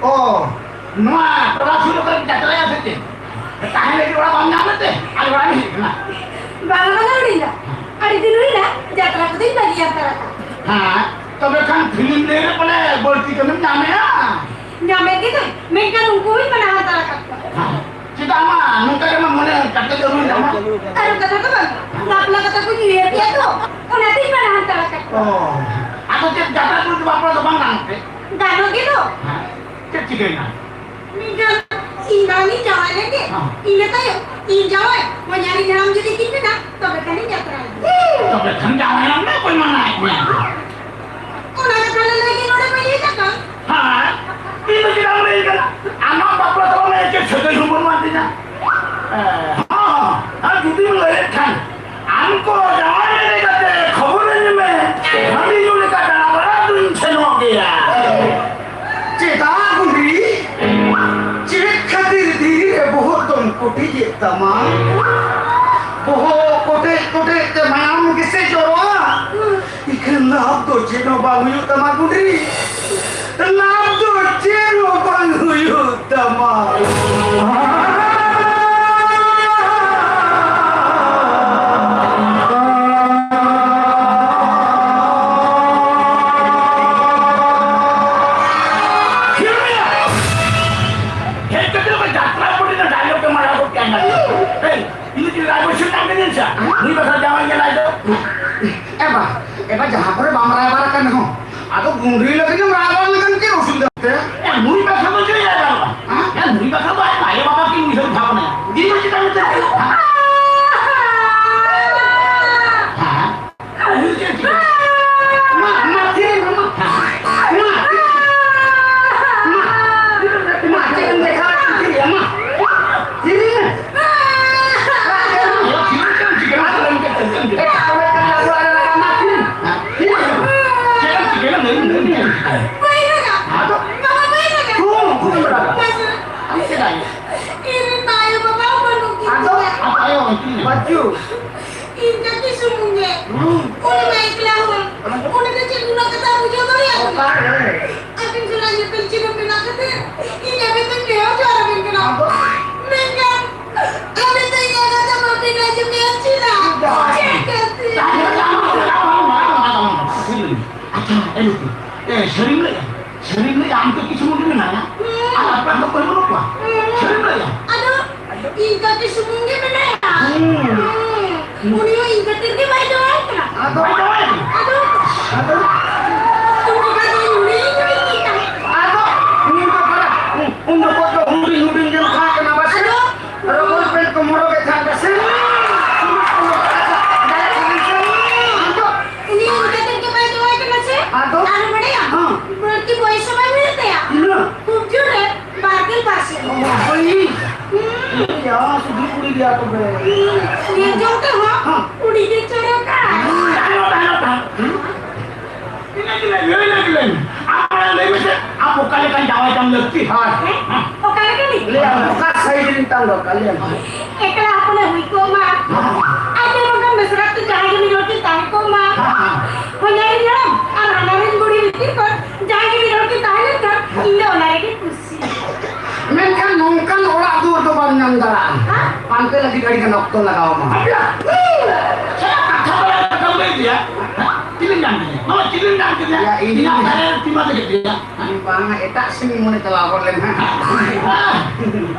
ᱚ, ᱱᱚᱣᱟ ᱴᱚᱞᱟ ᱥᱩᱨ ᱠᱚᱨᱮ ᱡᱟᱛᱨᱟᱭᱟ ᱥᱮ ᱪᱮᱫ? ᱛᱟᱦᱮᱸ ᱞᱟᱹᱜᱤᱫ ᱚᱲᱟᱜ ᱵᱟᱢ ᱧᱟᱢ ᱞᱮᱫ ᱛᱮ? ᱟᱞᱮ ᱚᱲᱟᱜ ᱤᱧ ᱦᱮᱡ ᱠᱟᱱᱟ᱾ ᱵᱟᱝᱟ, ᱵᱟᱝᱟ, ᱦᱩᱰᱤᱧ ᱫᱟ᱾ ᱟᱹᱰᱤ ᱫᱤᱱ ᱦᱩᱭᱱᱟ, ᱡᱟᱛᱨᱟ ᱠᱚᱫᱚᱧ ᱵᱟᱹᱜᱤ ᱦᱟᱛᱟᱲ ᱟᱠᱟᱫ᱾ ᱦᱮᱸ, ᱛᱚᱵᱮ ᱠᱷᱟᱱ ᱯᱷᱤᱞᱢ ᱞᱟᱹᱭ ᱨᱮ ᱯᱟᱞᱮ ᱵᱟᱹᱲᱛᱤ ᱠᱟᱹᱢᱤᱢ ᱧᱟᱢᱮᱜᱼᱟ? ᱧᱟᱢᱮᱫ ᱜᱮ ᱫᱚᱧ, ᱢᱮᱱᱠᱷᱟᱱ ᱩᱱᱠᱩ ᱦᱚᱸᱧ ᱢᱟᱱᱟ ᱦᱟᱛᱟᱲ ᱟᱠᱟᱫ ᱠᱚᱣᱟ᱾ ᱦᱮᱸ, ᱪᱮᱫᱟᱜ ᱢᱟ ᱱᱚᱝᱠᱟ ᱜᱮ ᱢᱟ ᱢᱚᱱᱮ ᱠᱟᱴᱮᱡ ᱟᱹᱜᱩᱭ ᱛᱟᱢᱟ? ᱟᱨ ᱠᱟᱛᱷᱟ ᱫᱚ ᱵᱟᱝ, ᱵᱟᱯᱞᱟ ᱠᱟᱛᱷᱟ ᱠᱚᱧ ᱩᱭᱦᱟᱹᱨ ᱠᱮᱫᱟ ᱛᱚ, ᱚᱱᱟᱛᱤᱧ ᱢᱟᱱᱟ ᱦᱟᱛᱟᱲ ᱟᱠᱟᱫ ᱠᱚᱣᱟ᱾ ᱚ, ᱟᱫᱚ ᱪᱮᱫ ᱡᱟᱛᱨᱟ ᱠᱚᱨᱮ ᱫᱚ ᱵᱟᱯᱞᱟ ᱫᱚ ᱵᱟᱝ ᱜᱟᱱᱚᱜ ᱛᱮ? ᱜᱟᱱᱚᱜ ᱜᱮ ᱫᱚ᱾ ᱦᱮᱸ, ᱪᱮᱫ ᱪᱤᱠᱟᱹᱭᱮᱱᱟ? ᱢᱮᱱᱠᱷᱟᱱ ᱤᱧ ᱵᱟᱝ ᱤᱧ ᱡᱟᱶᱟᱭ ᱞᱮᱱ ᱜᱮ᱾ ᱦᱮᱸ᱾ ᱤᱱᱟᱹ ᱛᱟᱭᱚᱢ ᱤᱧ ᱡᱟᱶᱟᱭ ᱦᱚᱧᱦᱟᱨᱤᱧ ᱦᱟᱲᱟᱢ ᱡᱩᱫᱤ ᱠᱤᱱ ᱢᱮᱱᱟ, ᱛᱚᱵᱮ ᱠᱷᱟᱱᱤᱧ ᱡᱟᱛᱨᱟᱭᱟ᱾ ᱛᱚᱵᱮ ᱠᱷᱟᱱ ᱡᱟᱶᱟᱭ ᱞᱮᱱ ᱢᱮ, ᱚᱠᱚᱭ ᱢᱟᱱᱟᱭᱮᱫ ᱢᱮᱭᱟ? ᱚᱱᱟ ᱠᱟᱛᱷᱟ ᱞᱟᱹᱞᱟᱹᱭ ᱜᱮ ᱱᱚᱰᱮ ᱢᱟᱹᱧ ᱦᱮᱡ ᱟᱠᱟᱱ᱾ ᱦᱮᱸ, ᱤᱧ ᱫᱚ ᱪᱮᱫᱟᱜ ᱮᱢ ᱞᱟᱹᱭ ᱠᱟᱱᱟ? ᱟᱢᱟᱜ ᱵᱟᱯᱞᱟ ᱛᱟᱞᱟ ᱨᱮ ᱪᱮᱫ ᱥᱟᱹᱜᱟᱹᱭ ᱦᱚᱸ ᱵᱟᱹᱱᱩᱜ ᱟᱱ ᱛᱤᱧᱟ᱾ ᱦᱮᱸ, ᱦᱮᱸ, ᱟᱨ ᱡᱩᱫᱤᱢ ᱞᱟᱹᱭᱮᱫ ᱠᱷᱟᱱ, ᱟᱢ ᱠᱚ ᱡᱟᱶᱟᱭ ᱮᱱᱮᱡ ᱠᱟᱛᱮ ᱠᱷᱚᱵᱚᱨᱟᱹᱧ ᱢᱮ, ᱦᱟᱺᱰᱤ ᱧᱩ ᱞᱮᱠᱟ ᱫᱟᱬᱟ ᱵᱟᱲᱟ ᱫᱩᱧ ᱥᱮᱱᱚᱜ ᱜᱮᱭᱟ᱾ ᱪᱮᱫᱟᱜ ᱜᱩᱰᱤ? ᱪᱮᱫ ᱠᱷᱟᱹᱛᱤᱨ ᱫᱷᱤᱨᱤ ᱨᱮ ᱵᱚᱦᱚᱜ ᱫᱚᱢ ᱠᱚᱴᱮᱡᱮᱫ ᱛᱟᱢᱟ? ᱵᱚᱦᱚᱜ ᱠᱚᱴᱮᱡ ᱠᱚᱴᱮᱡ ᱛᱮ ᱢᱟᱭᱟᱢ ᱜᱮᱥᱮ ᱡᱚᱨᱚᱜᱼᱟ᱾ ᱤᱠᱷᱟᱹᱱ ᱞᱟᱵᱷ ᱫᱚ ᱪᱮᱫ ᱦᱚᱸ ᱵᱟᱝ ᱦᱩᱭᱩᱜ ᱛᱟᱢᱟ ᱜᱩᱰᱤ᱾ ᱞᱟᱵᱷ ᱫᱚ ᱪᱮᱫ ᱦᱚᱸ ᱵᱟᱝ ᱦᱩᱭᱩᱜ ᱛᱟᱢᱟ᱾ ᱦᱮᱡ ᱠᱟᱛᱮ ᱚᱠᱟ ᱡᱟᱛᱨᱟ ᱯᱟᱹᱴᱤ ᱨᱮ dialogue ᱮᱢ ᱟᱲᱟᱜ ᱜᱚᱫ ᱠᱮᱫᱟ᱾ ᱦᱮᱭ, ᱤᱧ ᱫᱚ ᱪᱮᱫ ᱨᱟᱭᱵᱚᱝᱥᱤ ᱨᱮᱱᱟᱜ ᱠᱟᱹᱱᱟᱹᱧ ᱥᱮ? ᱱᱩᱭ ᱵᱟᱠᱷᱨᱟ ᱡᱟᱶᱟᱭ ᱧᱮᱞᱟᱭ ᱫᱚ᱾ ᱮ ᱵᱟ, ᱮ ᱵᱟ, ᱡᱟᱦᱟᱸ ᱠᱚᱨᱮ ᱵᱟᱢ ᱨᱟᱭᱵᱟᱨ ᱟᱠᱟᱱ ᱨᱮᱦᱚᱸ, ᱟᱫᱚ ᱜᱩᱸᱰᱨᱤ ᱞᱟᱹᱜᱤᱫ ᱮᱢ ᱨᱟᱭᱵᱟᱨ ᱞᱮᱱᱠᱷᱟᱱ ᱪᱮᱫ ᱚᱥᱩᱵᱤᱫᱷᱟ ᱛᱮ? ᱮ, ᱱᱩᱭ ᱵᱟᱠᱷᱨᱟ ᱫᱚ ᱪᱮᱫ ᱨᱟᱭᱵᱟᱨᱚᱜᱼᱟ? ᱦᱮᱸ? ᱮ, ᱱᱩᱭ ᱵᱟᱠᱷᱨᱟ ᱫᱚ ᱟᱡ ᱟᱭᱳ ᱵᱟᱵᱟ ᱠᱤᱱ ᱩᱭᱦᱟᱹᱨ ᱵᱷᱟᱵᱽᱱᱟᱭᱟ᱾ ᱜᱤᱫᱽᱨᱟᱹ ᱪᱮᱛᱟᱱ ᱨᱮ ᱪᱮᱫ? ᱦᱮᱸ? ᱦᱮᱸ? ᱢᱟ, ᱢᱟ, ᱛᱷᱤᱨ ᱢᱮ, ᱢᱟ᱾ ᱢᱟ, ᱢᱟ, ᱢᱟ, ᱪᱮᱫ ᱮᱢ ᱫᱮᱠᱷᱟᱣ ᱮᱫ ᱠᱟᱱ ᱛᱤᱧᱟ, ᱢᱟ? ᱛᱷᱤᱨ ᱢᱮ᱾ ᱮᱴᱟᱜ ᱦᱚᱲ ᱠᱟᱱ ᱟᱵᱚ ᱟᱞᱮ ᱞᱮᱠᱟ, ᱢᱟ, ᱛᱷᱤᱨ ᱢᱮ᱾ ᱛᱷᱤᱨ ᱢᱮ᱾ ᱪᱮᱫ ᱮᱢ ᱪᱤᱠᱟᱹᱭᱟ? ᱞᱟᱹᱭ ᱢᱮ, ᱞᱟᱹᱭ ᱢᱮ, ᱪᱮᱫ ᱮᱢ ᱪᱤᱠᱟᱹᱭᱟ? ᱵᱟᱹᱧ ᱨᱟᱜᱟ᱾ ᱟᱫᱚ? ᱵᱟᱵᱟ, ᱵᱟᱹᱧ ᱨᱟᱜᱟ᱾ ᱛᱷᱩᱢ, ᱛᱷᱩᱢ ᱵᱟᱲᱟ᱾ ᱟᱢ ᱪᱮᱫᱟᱜ? ᱤᱧ ᱨᱮᱱ ᱟᱭᱳ ᱵᱟᱵᱟ ᱦᱚᱸ ᱵᱟᱹᱱᱩᱜ ᱠᱤᱱ ᱟᱫᱚ? ᱛᱤᱧᱟ᱾ ᱟᱯᱟᱭᱚ, ᱪᱮᱫ ᱮᱢ ᱵᱟᱹᱪᱩ᱾ ᱤᱧ ᱠᱟᱹᱴᱤᱡ ᱥᱩᱢᱩᱝ ᱜᱮ᱾ ᱦᱩᱸ᱾ ᱩᱱᱤ ᱢᱟ ᱮᱠᱞᱟ ᱦᱚᱲ᱾ ᱚᱱᱟ ᱫᱚ ᱩᱱᱤ ᱫᱚ ᱪᱮᱫ ᱱᱩᱱᱟᱹᱜ ᱠᱟᱛᱷᱟ ᱵᱩᱡᱷᱟᱹᱣ ᱫᱟᱲᱮᱭᱟᱜ ᱠᱟᱱᱟ? ᱚᱠᱟ ᱨᱮ? ᱟᱹᱠᱤᱱ ᱥᱟᱞᱟᱜ ᱧᱮᱯᱮᱞ ᱪᱤᱱᱦᱟᱹ ᱢᱮᱱᱟᱜ ᱤᱧ ᱟᱵᱮᱱ ᱫᱚᱧ ᱱᱮᱦᱚᱨ ᱡᱚᱦᱟᱨ ᱟᱵᱮᱱ ᱠᱟᱱᱟ᱾ ᱢᱮᱱᱠᱷᱟᱱ ᱟᱵᱮᱱ ᱫᱚ ᱤᱧᱟᱹᱜ ᱠᱟᱛᱷᱟ ᱵᱟᱵᱮᱱ ᱟᱸᱡᱚᱢᱮᱫᱼᱟ ᱪᱮᱫᱟᱜ? ᱪᱮᱫ ᱠᱷᱟᱹᱛᱤᱨ? ᱟᱪᱪᱷᱟ, ᱮ ᱞᱩᱠᱩ, ᱮ, ᱥᱟᱹᱨᱤᱢ ᱞᱟᱹᱭᱟ? ᱥᱟᱹᱨᱤᱢ ᱞᱟᱹᱭᱟ? ᱟᱢ ᱛᱚ ᱠᱤᱪᱷᱩ ᱢᱚᱱᱮ ᱢᱮᱱᱟᱭᱟ᱾ ᱟᱨ ᱟᱯᱱᱟᱨ ᱫᱚ ᱚᱠᱚᱭ ᱵᱟᱹᱱᱩᱜ ᱠᱚᱣᱟ? ᱥᱟᱹᱨᱤᱢ ᱞᱟᱹᱭᱟ? ᱟᱫᱚ ᱤᱧ ᱠᱟᱹᱴᱤᱡ ᱥᱩᱢᱩᱝ ᱜᱮ ᱢᱮᱱᱟᱭᱟ᱾ ᱦᱩᱸ᱾ ᱦᱩᱸ᱾ ᱩᱱᱤ ᱦᱚᱸ ᱤᱧ ᱠᱷᱟᱹᱛᱤᱨ ᱜᱮ ᱵᱟᱭ ᱡᱟᱶᱟᱭ ᱠᱟᱱᱟ᱾ ᱟᱫᱚ? ᱟᱫᱚ? ᱟᱫᱚ? ᱩᱱ ᱡᱚᱠᱷᱟᱡ ᱫᱚ ᱤᱧ ᱦᱩᱰᱤᱧ ᱦᱩᱰᱤᱧ ᱜᱤᱧ ᱛᱟᱦᱮᱸ ᱠᱟᱱᱟ᱾ ᱟᱫᱚ? ᱩᱱ ᱫᱚ ᱯᱟᱨᱟ, ᱩᱱ, ᱩᱱ ᱫᱚ ᱠᱚ ᱦᱩᱰᱤᱧ ᱦᱩᱰᱤᱧ ᱜᱮᱢ ᱛᱟᱦᱮᱸ ᱠᱟᱱᱟ ᱵᱟᱥᱮ? ᱟᱫᱚ? ᱨᱚᱵᱚᱲ ᱯᱮᱱᱴ ᱠᱚ ᱦᱚᱨᱚᱜᱮᱫ ᱛᱟᱦᱮᱸ ᱵᱟᱥᱮ? ᱟᱫᱚ? ᱩᱱᱤ ᱤᱧ ᱠᱷᱟᱹᱛᱤᱨ ᱜᱮ ᱵᱟᱭ ᱡᱟᱶᱟᱭ ᱠᱟᱱᱟ ᱥᱮ? ᱟᱫᱚ? ᱟᱨ ᱵᱟᱲᱟᱭᱟᱢ? ᱦᱮᱸ᱾ ᱵᱟᱹᱲᱛᱤ ᱵᱚᱭᱮᱥ ᱦᱚᱸ ᱵᱟᱭ ᱦᱩᱭᱩᱜ ᱛᱟᱭᱟ᱾ ᱛᱤᱱᱟᱹᱜ? ᱠᱷᱩᱵ ᱡᱳᱨ ᱨᱮ ᱵᱟᱨ ᱜᱮᱞ ᱵᱟᱨ ᱥᱮᱨᱢᱟ᱾ ᱚ, ᱦᱳᱭ᱾ ᱦᱩᱸ᱾ ᱭᱟ, ᱥᱩᱫᱷᱩ ᱠᱩᱲᱤ ᱜᱮᱭᱟ ᱛᱚᱵᱮ᱾ ᱦᱩᱸ᱾ ᱧᱮᱞ ᱡᱚᱝ ᱛᱮᱦᱚᱸ ᱦᱮᱸ᱾ ᱠᱩᱲᱤ ᱜᱮ ᱪᱚᱨᱚᱠᱟ᱾ ᱦᱩᱸ, ᱛᱟᱭᱚᱢ, ᱛᱟᱭᱚᱢ, ᱛᱟᱭᱚᱢ᱾ ᱦᱩᱸ? ᱤᱱᱟᱹ ᱜᱮ ᱞᱟᱹᱭ ᱢᱮ, ᱤᱱᱟᱹ ᱜᱮ ᱞᱟᱹᱭ ᱢᱮ᱾ ᱟᱢ ᱢᱟᱲᱟᱝ ᱞᱟᱹᱭ ᱢᱮᱥᱮ, ᱟᱢ ᱚᱠᱟ ᱞᱮᱠᱟᱱ ᱡᱟᱶᱟᱭ ᱛᱟᱢ ᱞᱟᱹᱠᱛᱤ? ᱦᱳᱭ᱾ ᱦᱮᱸ? ᱚᱠᱟ ᱞᱮᱠᱟᱱᱤᱡ? ᱞᱟᱹᱭ ᱟᱢ, ᱚᱠᱟ ᱥᱟᱭᱤᱡ ᱨᱮᱱ ᱛᱟᱢ ᱫᱚᱨᱠᱟᱨ? ᱞᱟᱹᱭ ᱟᱢ᱾ ᱮᱠᱞᱟ ᱦᱚᱯᱚᱱᱮ ᱦᱩᱭ ᱠᱚᱜ ᱢᱟ᱾ ᱦᱮᱸ᱾ ᱟᱡ ᱫᱚ ᱱᱚᱝᱠᱟᱱ ᱢᱤᱥᱨᱟᱛ ᱛᱮ ᱡᱟᱦᱟᱸᱭ ᱜᱮ ᱢᱤᱫ ᱦᱚᱲ ᱠᱤᱱ ᱛᱟᱦᱮᱸ ᱠᱚᱜ ᱢᱟ᱾ ᱦᱮᱸ, ᱦᱮᱸ᱾ ᱦᱚᱧᱦᱟᱨᱤᱧ ᱦᱟᱲᱟᱢ ᱟᱨ ᱦᱟᱱᱦᱟᱨᱤᱧ ᱵᱩᱲᱦᱤ ᱵᱷᱤᱛᱤᱨ ᱠᱷᱚᱱ ᱡᱟᱦᱟᱸᱭ ᱜᱮ ᱢᱤᱫ ᱦᱚᱲ ᱠᱤᱱ ᱛᱟᱦᱮᱸ ᱞᱮᱱᱠᱷᱟᱱ, ᱤᱧ ᱫᱚ ᱚᱱᱟ ᱨᱮᱜᱮ ᱠᱩᱥᱤ᱾ ᱢᱮᱱᱠᱷᱟᱱ ᱱᱚᱝᱠᱟᱱ ᱚᱲᱟᱜ ᱫᱩᱣᱟᱹᱨ ᱫᱚ ᱵᱟᱢ ᱧᱟᱢ ᱫᱟᱲᱮᱭᱟᱜᱼᱟ᱾ ᱦᱮᱸ? ᱯᱟᱱᱛᱮ ᱞᱟᱹᱜᱤᱫ ᱟᱹᱰᱤ ᱜᱟᱱ ᱚᱠᱛᱚ ᱞᱟᱜᱟᱣ ᱟᱢᱟ᱾ ᱟᱯᱮᱭᱟ? ᱥᱟᱞᱟ ᱠᱟᱛᱷᱟ ᱵᱟᱲᱟ ᱠᱟᱛᱷᱟᱢ ᱞᱟᱹᱭ ᱜᱮᱭᱟ᱾ ᱦᱮᱸ? ᱪᱤᱞᱤᱢ ᱧᱟᱢ ᱠᱮᱫᱮᱭᱟ? ᱱᱚᱣᱟ ᱪᱤᱞᱤᱢ ᱧᱟᱢ ᱠᱮᱫᱮᱭᱟ? ᱭᱟ, ᱤᱧ ᱤᱧᱟᱹᱜ ᱵᱟᱨᱭᱟ ᱨᱩᱴᱤ ᱢᱟ ᱛᱮᱜᱮ ᱜᱮᱭᱟ᱾ ᱦᱮᱸ? ᱵᱟᱝᱟ, ᱮᱴᱟᱜ ᱥᱮᱱ ᱢᱚᱱᱮ ᱪᱟᱞᱟᱣ ᱜᱚᱫ ᱞᱮᱱ ᱦᱟᱸᱜ᱾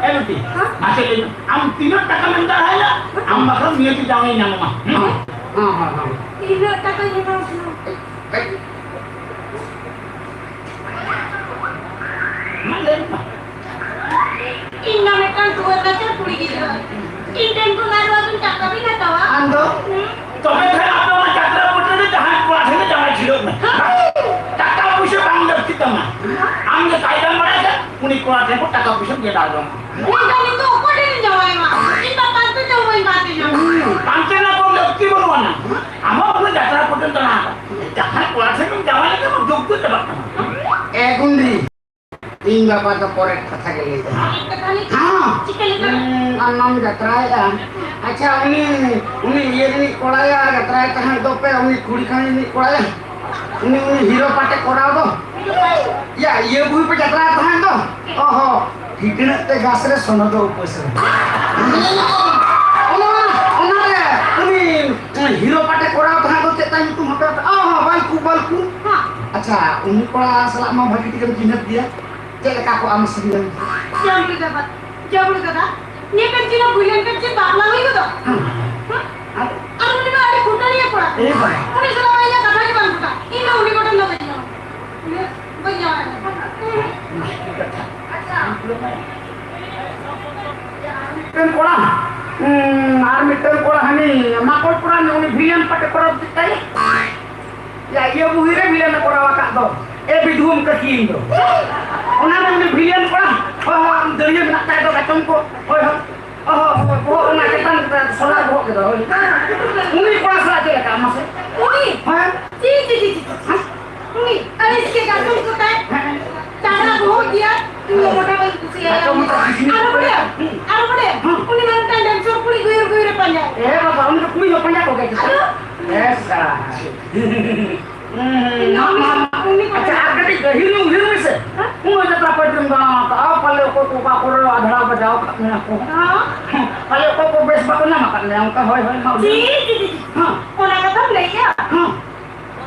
ᱮ ᱵᱤᱴᱤ, ᱢᱟᱥᱮ ᱞᱟᱹᱭ ᱢᱮ, ᱟᱢ ᱛᱤᱱᱟᱹᱜ ᱴᱟᱠᱟᱢ ᱮᱢ ᱫᱟᱲᱮᱭᱟᱜᱼᱟ? ᱟᱢ ᱵᱟᱠᱷᱨᱟ ᱱᱤᱭᱟᱹ ᱜᱮ ᱡᱟᱶᱟᱭ ᱧᱟᱢᱚᱜᱼᱟ᱾ ᱦᱮᱸ? ᱦᱮᱸ, ᱦᱮᱸ, ᱦᱮᱸ᱾ ᱛᱤᱱᱟᱹᱜ ᱴᱟᱠᱟᱧ ᱮᱢᱟᱢ ᱠᱟᱱᱟ? ᱢᱟ ᱞᱟᱹᱭ ᱢᱮ᱾ ᱤᱧ ᱢᱟ ᱢᱤᱫᱴᱟᱝ ᱴᱩᱣᱟᱹᱨ ᱱᱟᱪᱟᱨ ᱠᱩᱲᱤ ᱜᱤᱫᱽᱨᱟᱹ᱾ ᱤᱧ ᱴᱷᱮᱱ ᱠᱷᱚᱱ ᱟᱨ ᱟᱹᱵᱤᱱ ᱴᱟᱠᱟ ᱵᱤᱱ ᱦᱟᱛᱟᱣᱟ? ᱟᱢ ᱫᱚ? ᱦᱩᱸ? ᱛᱚᱵᱮ ᱠᱷᱟᱱ ᱟᱢ ᱫᱚ ᱚᱱᱟ ᱡᱟᱛᱨᱟ ᱯᱟᱹᱴᱤ ᱨᱮ ᱡᱟᱦᱟᱸᱭ ᱠᱚᱲᱟ ᱴᱷᱮᱱ ᱜᱮ ᱡᱟᱶᱟᱭ ᱪᱷᱤᱰᱟᱹᱜ ᱢᱮ᱾ ᱦᱮᱸ? ᱴᱟᱠᱟ ᱯᱩᱭᱥᱟᱹ ᱵᱟᱝ ᱞᱟᱹᱠᱛᱤ ᱛᱟᱢᱟ᱾ ᱟᱢ ᱜᱮ ᱠᱟᱭᱫᱟᱢ ᱵᱟᱲᱟᱭ ᱠᱷᱟᱱ ᱩᱱᱤ ᱠᱚᱲᱟ ᱴᱷᱮᱱ ᱠᱷᱚᱱ ᱴᱟᱠᱟ ᱯᱩᱭᱥᱟᱹᱢ ᱜᱮᱫᱟᱣ ᱡᱚᱝᱟ᱾ ᱢᱮᱱᱠᱷᱟᱱ ᱤᱧ ᱫᱚ ᱚᱠᱚᱭ ᱴᱷᱮᱱᱤᱧ ᱡᱟᱶᱟᱭᱚᱜᱼᱟ? ᱤᱧ ᱢᱟ ᱯᱟᱱᱛᱮ ᱛᱮᱦᱚᱸ ᱵᱟᱹᱧ ᱯᱟᱱᱛᱮ ᱧᱟᱢᱟ᱾ ᱯᱟᱱᱛᱮ ᱨᱮᱱᱟᱜ ᱠᱳᱱᱳ ᱞᱟᱹᱠᱛᱤ ᱵᱟᱹᱱᱩᱜ ᱟᱱᱟ᱾ ᱟᱢ ᱦᱚᱸ ᱩᱱᱟᱹᱜ ᱡᱟᱛᱨᱟ ᱯᱟᱹᱴᱤᱢ ᱫᱟᱬᱟ ᱟᱠᱟᱫ᱾ ᱡᱟᱦᱟᱸᱭ ᱠᱚᱲᱟ ᱴᱷᱮᱱ ᱜᱮᱢ ᱡᱟᱶᱟᱭ ᱞᱮᱱᱠᱷᱟᱱ ᱟᱢ ᱡᱳᱜᱽ ᱫᱚ ᱪᱟᱵᱟᱜ ᱛᱟᱢᱟ᱾ ᱮ ᱜᱩᱱᱰᱤ, ᱤᱧ ᱵᱟᱵᱟ ᱫᱚ ᱯᱚᱨᱮ ᱠᱟᱛᱷᱟ ᱜᱮ ᱞᱟᱹᱭ ᱫᱟ᱾ ᱪᱮᱫ ᱠᱟᱛᱷᱟ ᱞᱟᱹᱭ? ᱦᱮᱸ᱾ ᱪᱤᱠᱟᱹ ᱞᱮᱠᱟ? ᱦᱩᱸ, ᱟᱢ ᱢᱟᱢ ᱡᱟᱛᱨᱟᱭᱮᱫᱼᱟ᱾ ᱟᱪᱪᱷᱟ, ᱩᱱᱤ, ᱩᱱᱤ ᱤᱭᱟᱹ ᱨᱤᱱᱤᱡ ᱠᱚᱲᱟᱭᱟ, ᱡᱟᱛᱨᱟᱭ ᱛᱟᱦᱮᱸᱫ ᱫᱚ ᱯᱮ, ᱩᱱᱤ ᱠᱩᱲᱤ ᱠᱷᱟᱱ ᱨᱤᱱᱤᱡ ᱠᱚᱲᱟᱭᱟ, ᱩᱱᱤ, ᱩᱱᱤ ᱦᱤᱨᱳ ᱯᱟᱴᱮ ᱠᱚᱨᱟᱣ ᱫᱚ᱾ ᱭᱟ, ᱤᱭᱟᱹ ᱵᱩᱦᱤ ᱯᱮ ᱡᱟᱛᱨᱟ ᱛᱟᱦᱮᱸᱫ ᱫᱚ? ᱚ ᱦᱚ, ᱴᱷᱤᱠᱟᱹᱱᱟᱹᱜ ᱛᱮ ᱜᱷᱟᱥ ᱨᱮ ᱥᱚᱱᱚ ᱫᱚ ᱩᱯᱟᱹᱥ ᱨᱮ᱾ ᱚᱱᱟ, ᱚᱱᱟ ᱨᱮ ᱩᱱᱤ ᱦᱤᱨᱳ ᱯᱟᱴᱮ ᱠᱚᱨᱟᱣ ᱛᱟᱦᱮᱸᱫ ᱫᱚ, ᱪᱮᱫ ᱛᱟᱭ ᱧᱩᱛᱩᱢ ᱦᱟᱛᱟᱣ ᱛᱟᱭ? ᱚ ᱦᱚ, ᱵᱟᱞᱠᱩ, ᱵᱟᱞᱠᱩ᱾ ᱦᱮᱸ᱾ ᱟᱪᱪᱷᱟ, ᱩᱱᱤ ᱠᱚᱲᱟ ᱥᱟᱞᱟᱜ ᱢᱟ ᱵᱷᱟᱹᱜᱤ ᱴᱷᱤᱠᱮᱢ ᱪᱤᱱᱦᱟᱹᱯ ᱜᱮᱭᱟ᱾ ᱪᱮᱫ ᱞᱮᱠᱟ ᱠᱚᱜᱼᱟ ᱢᱟᱥᱮ ᱞᱟᱹᱭ ᱢᱮ? ᱡᱟᱹᱵᱽᱲᱩ ᱫᱟᱫᱟ, ᱡᱟᱹᱵᱽᱲᱩ ᱫᱟᱫᱟ, ᱧᱮᱯᱮᱞ ᱪᱤᱱᱦᱟᱹᱯ ᱦᱩᱭ ᱞᱮᱱᱠᱷᱟᱱ ᱪᱮᱫ ᱵᱟᱯᱞᱟ ᱦᱩᱭ ᱜᱚᱫᱚᱜ? ᱦᱮᱸ᱾ ᱦᱮᱸ? ᱟᱨ ᱟᱨ ᱩᱱᱤ ᱢᱟ ᱟᱹᱰᱤ ᱯᱷᱩᱴᱟᱹᱱᱤᱭᱟᱹ ᱠᱚᱲᱟ᱾ ᱮ ᱵᱟᱵᱟ᱾ ᱩᱱᱤ ᱥᱟᱞᱟᱜ ᱢᱟ ᱤᱧᱟᱹᱜ ᱠᱟᱛᱷᱟ ᱜᱮ ᱵᱟᱝ ᱯᱷᱩᱴᱟ᱾ ᱤᱧ ᱫᱚ ᱩᱱᱤ ᱜᱚᱴᱷᱮᱱ ᱫᱚ ᱵᱟᱹᱧ ᱧᱟᱢᱟ᱾ ᱩᱱᱤ ᱵᱟᱹᱧ ᱧᱟᱢᱟ᱾ ᱢᱤᱫᱴᱮᱱ ᱠᱚᱲᱟ, ᱦᱩᱸ, ᱟᱨ ᱢᱤᱫᱴᱮᱱ ᱠᱚᱲᱟ ᱦᱟᱹᱱᱤ ᱢᱟᱠᱚᱲ ᱠᱚᱲᱟ ᱩᱱᱤ ᱵᱷᱤᱞᱤᱭᱟᱱ ᱯᱟᱴᱮ ᱠᱚᱨᱟᱣ ᱠᱮᱫ ᱛᱟᱭᱟ᱾ ᱭᱟ, ᱤᱭᱟᱹ movie ᱨᱮ villain ᱮ ᱠᱚᱨᱟᱣ ᱟᱠᱟᱫ ᱫᱚ, ᱮ ᱵᱤᱫᱷᱩᱣᱟᱹᱢ ᱠᱟᱹᱠᱤᱱ ᱫᱚ᱾ ᱚᱱᱟ ᱨᱮ ᱩᱱᱤ villain ᱠᱚᱲᱟ, ᱦᱳᱭ, ᱦᱳᱭ, ᱫᱟᱹᱲᱭᱟᱹ ᱢᱮᱱᱟᱜ ᱛᱟᱭ ᱫᱚ, ᱜᱟᱪᱚᱝ ᱠᱚ, ᱦᱳᱭ, ᱦᱳᱭ᱾ ᱚ, ᱦᱳᱭ, ᱦᱳᱭ, ᱵᱚᱦᱚᱜ ᱚᱱᱟ ᱪᱮᱛᱟᱱ ᱨᱮ ᱥᱚᱱᱟ ᱵᱚᱦᱚᱜ ᱜᱮᱫᱚ, ᱦᱳᱭ᱾ ᱩᱱᱤ ᱠᱚᱲᱟ ᱥᱟᱞᱟᱜ ᱪᱮᱫ ᱞᱮᱠᱟ, ᱢᱟᱥᱮ? ᱩᱱᱤ? ᱦᱮᱸ? ᱪᱤ, ᱪᱤ, ᱪᱤ, ᱪᱤ᱾ ᱦᱮᱸ? ᱩᱱᱤ ᱟᱹᱲᱤᱥ ᱜᱮ ᱜᱟᱪᱚᱝ ᱠᱚ ᱛᱟᱭ᱾ ᱦᱮᱸ, ᱦᱮᱸ᱾ ᱪᱟᱢᱲᱟ ᱵᱚᱦᱚᱜ ᱜᱮᱭᱟ, ᱤᱧ ᱫᱚ ᱢᱚᱴᱟ ᱵᱟᱹᱧ ᱠᱩᱥᱤᱭᱟᱭᱟ᱾ ᱟᱪᱪᱷᱟ, ᱢᱚᱴᱟ ᱵᱟᱹᱧ ᱠᱩᱥᱤᱭᱟᱭᱟ᱾ ᱟᱨᱚ ᱵᱟᱰᱟᱭᱟᱢ? ᱦᱩᱸ᱾ ᱟᱨᱚ ᱵᱟᱰᱟᱭᱟᱢ? ᱦᱩᱸ᱾ ᱩᱱᱤ ᱢᱟ ᱢᱤᱫᱴᱟᱝ dancer ᱠᱩᱲᱤ ᱜᱩᱭᱩᱨ ᱜᱩᱭᱩᱨ ᱮ ᱯᱟᱸᱡᱟᱭᱟ᱾ ᱮ ᱵᱟᱵᱟ, ᱩᱱᱤ ᱫᱚ ᱠᱩᱲᱤ ᱦᱚᱸ ᱯᱟᱸᱡᱟ ᱠᱚᱜᱮ ᱪᱮᱛᱟ? ᱟᱫᱚ? ᱮ ᱥᱟᱞᱟ᱾ ᱦᱩᱸ, ᱦᱩᱸ, ᱦᱩᱸ, ᱱᱚᱣᱟ ᱢᱟ, ᱩᱱᱤ ᱠᱚ ᱟᱪᱪᱷᱟ, ᱟᱨ ᱠᱟᱹᱴᱤᱡ ᱦᱤᱨᱩ, ᱦᱤᱨᱩ ᱢᱮᱥᱮ᱾ ᱦᱮᱸ? ᱩᱱᱟᱹᱜ ᱡᱟᱛᱨᱟ ᱯᱟᱹᱴᱤᱢ ᱫᱟᱬᱟ ᱟᱠᱟᱫᱼᱟ, ᱯᱟᱞᱮ ᱚᱠᱚᱭ ᱠᱚ ᱚᱠᱟ ᱠᱚᱨᱮ ᱟᱫᱷᱲᱟ ᱵᱟᱡᱟᱣ ᱟᱠᱟᱫ ᱢᱮᱭᱟ ᱠᱚ᱾ ᱦᱮᱸ? ᱯᱟᱞᱮ ᱚᱠᱚᱭ ᱠᱚ ᱵᱮᱥ ᱵᱟᱠᱚ ᱧᱟᱢ ᱟᱠᱟᱫ ᱢᱮᱭᱟ, ᱚᱱᱠᱟ ᱦᱳᱭ, ᱦᱳᱭ, ᱢᱟ ᱩᱭᱦᱟᱹᱨ ᱪᱤ, ᱢᱮ᱾ ᱪᱤ, ᱪᱤ, ᱪᱤ᱾ ᱦᱮᱸ᱾ ᱚᱱᱟ ᱠᱟᱛᱷᱟᱢ ᱞᱟᱹᱭᱮᱜᱼᱟ? ᱦᱮᱸ᱾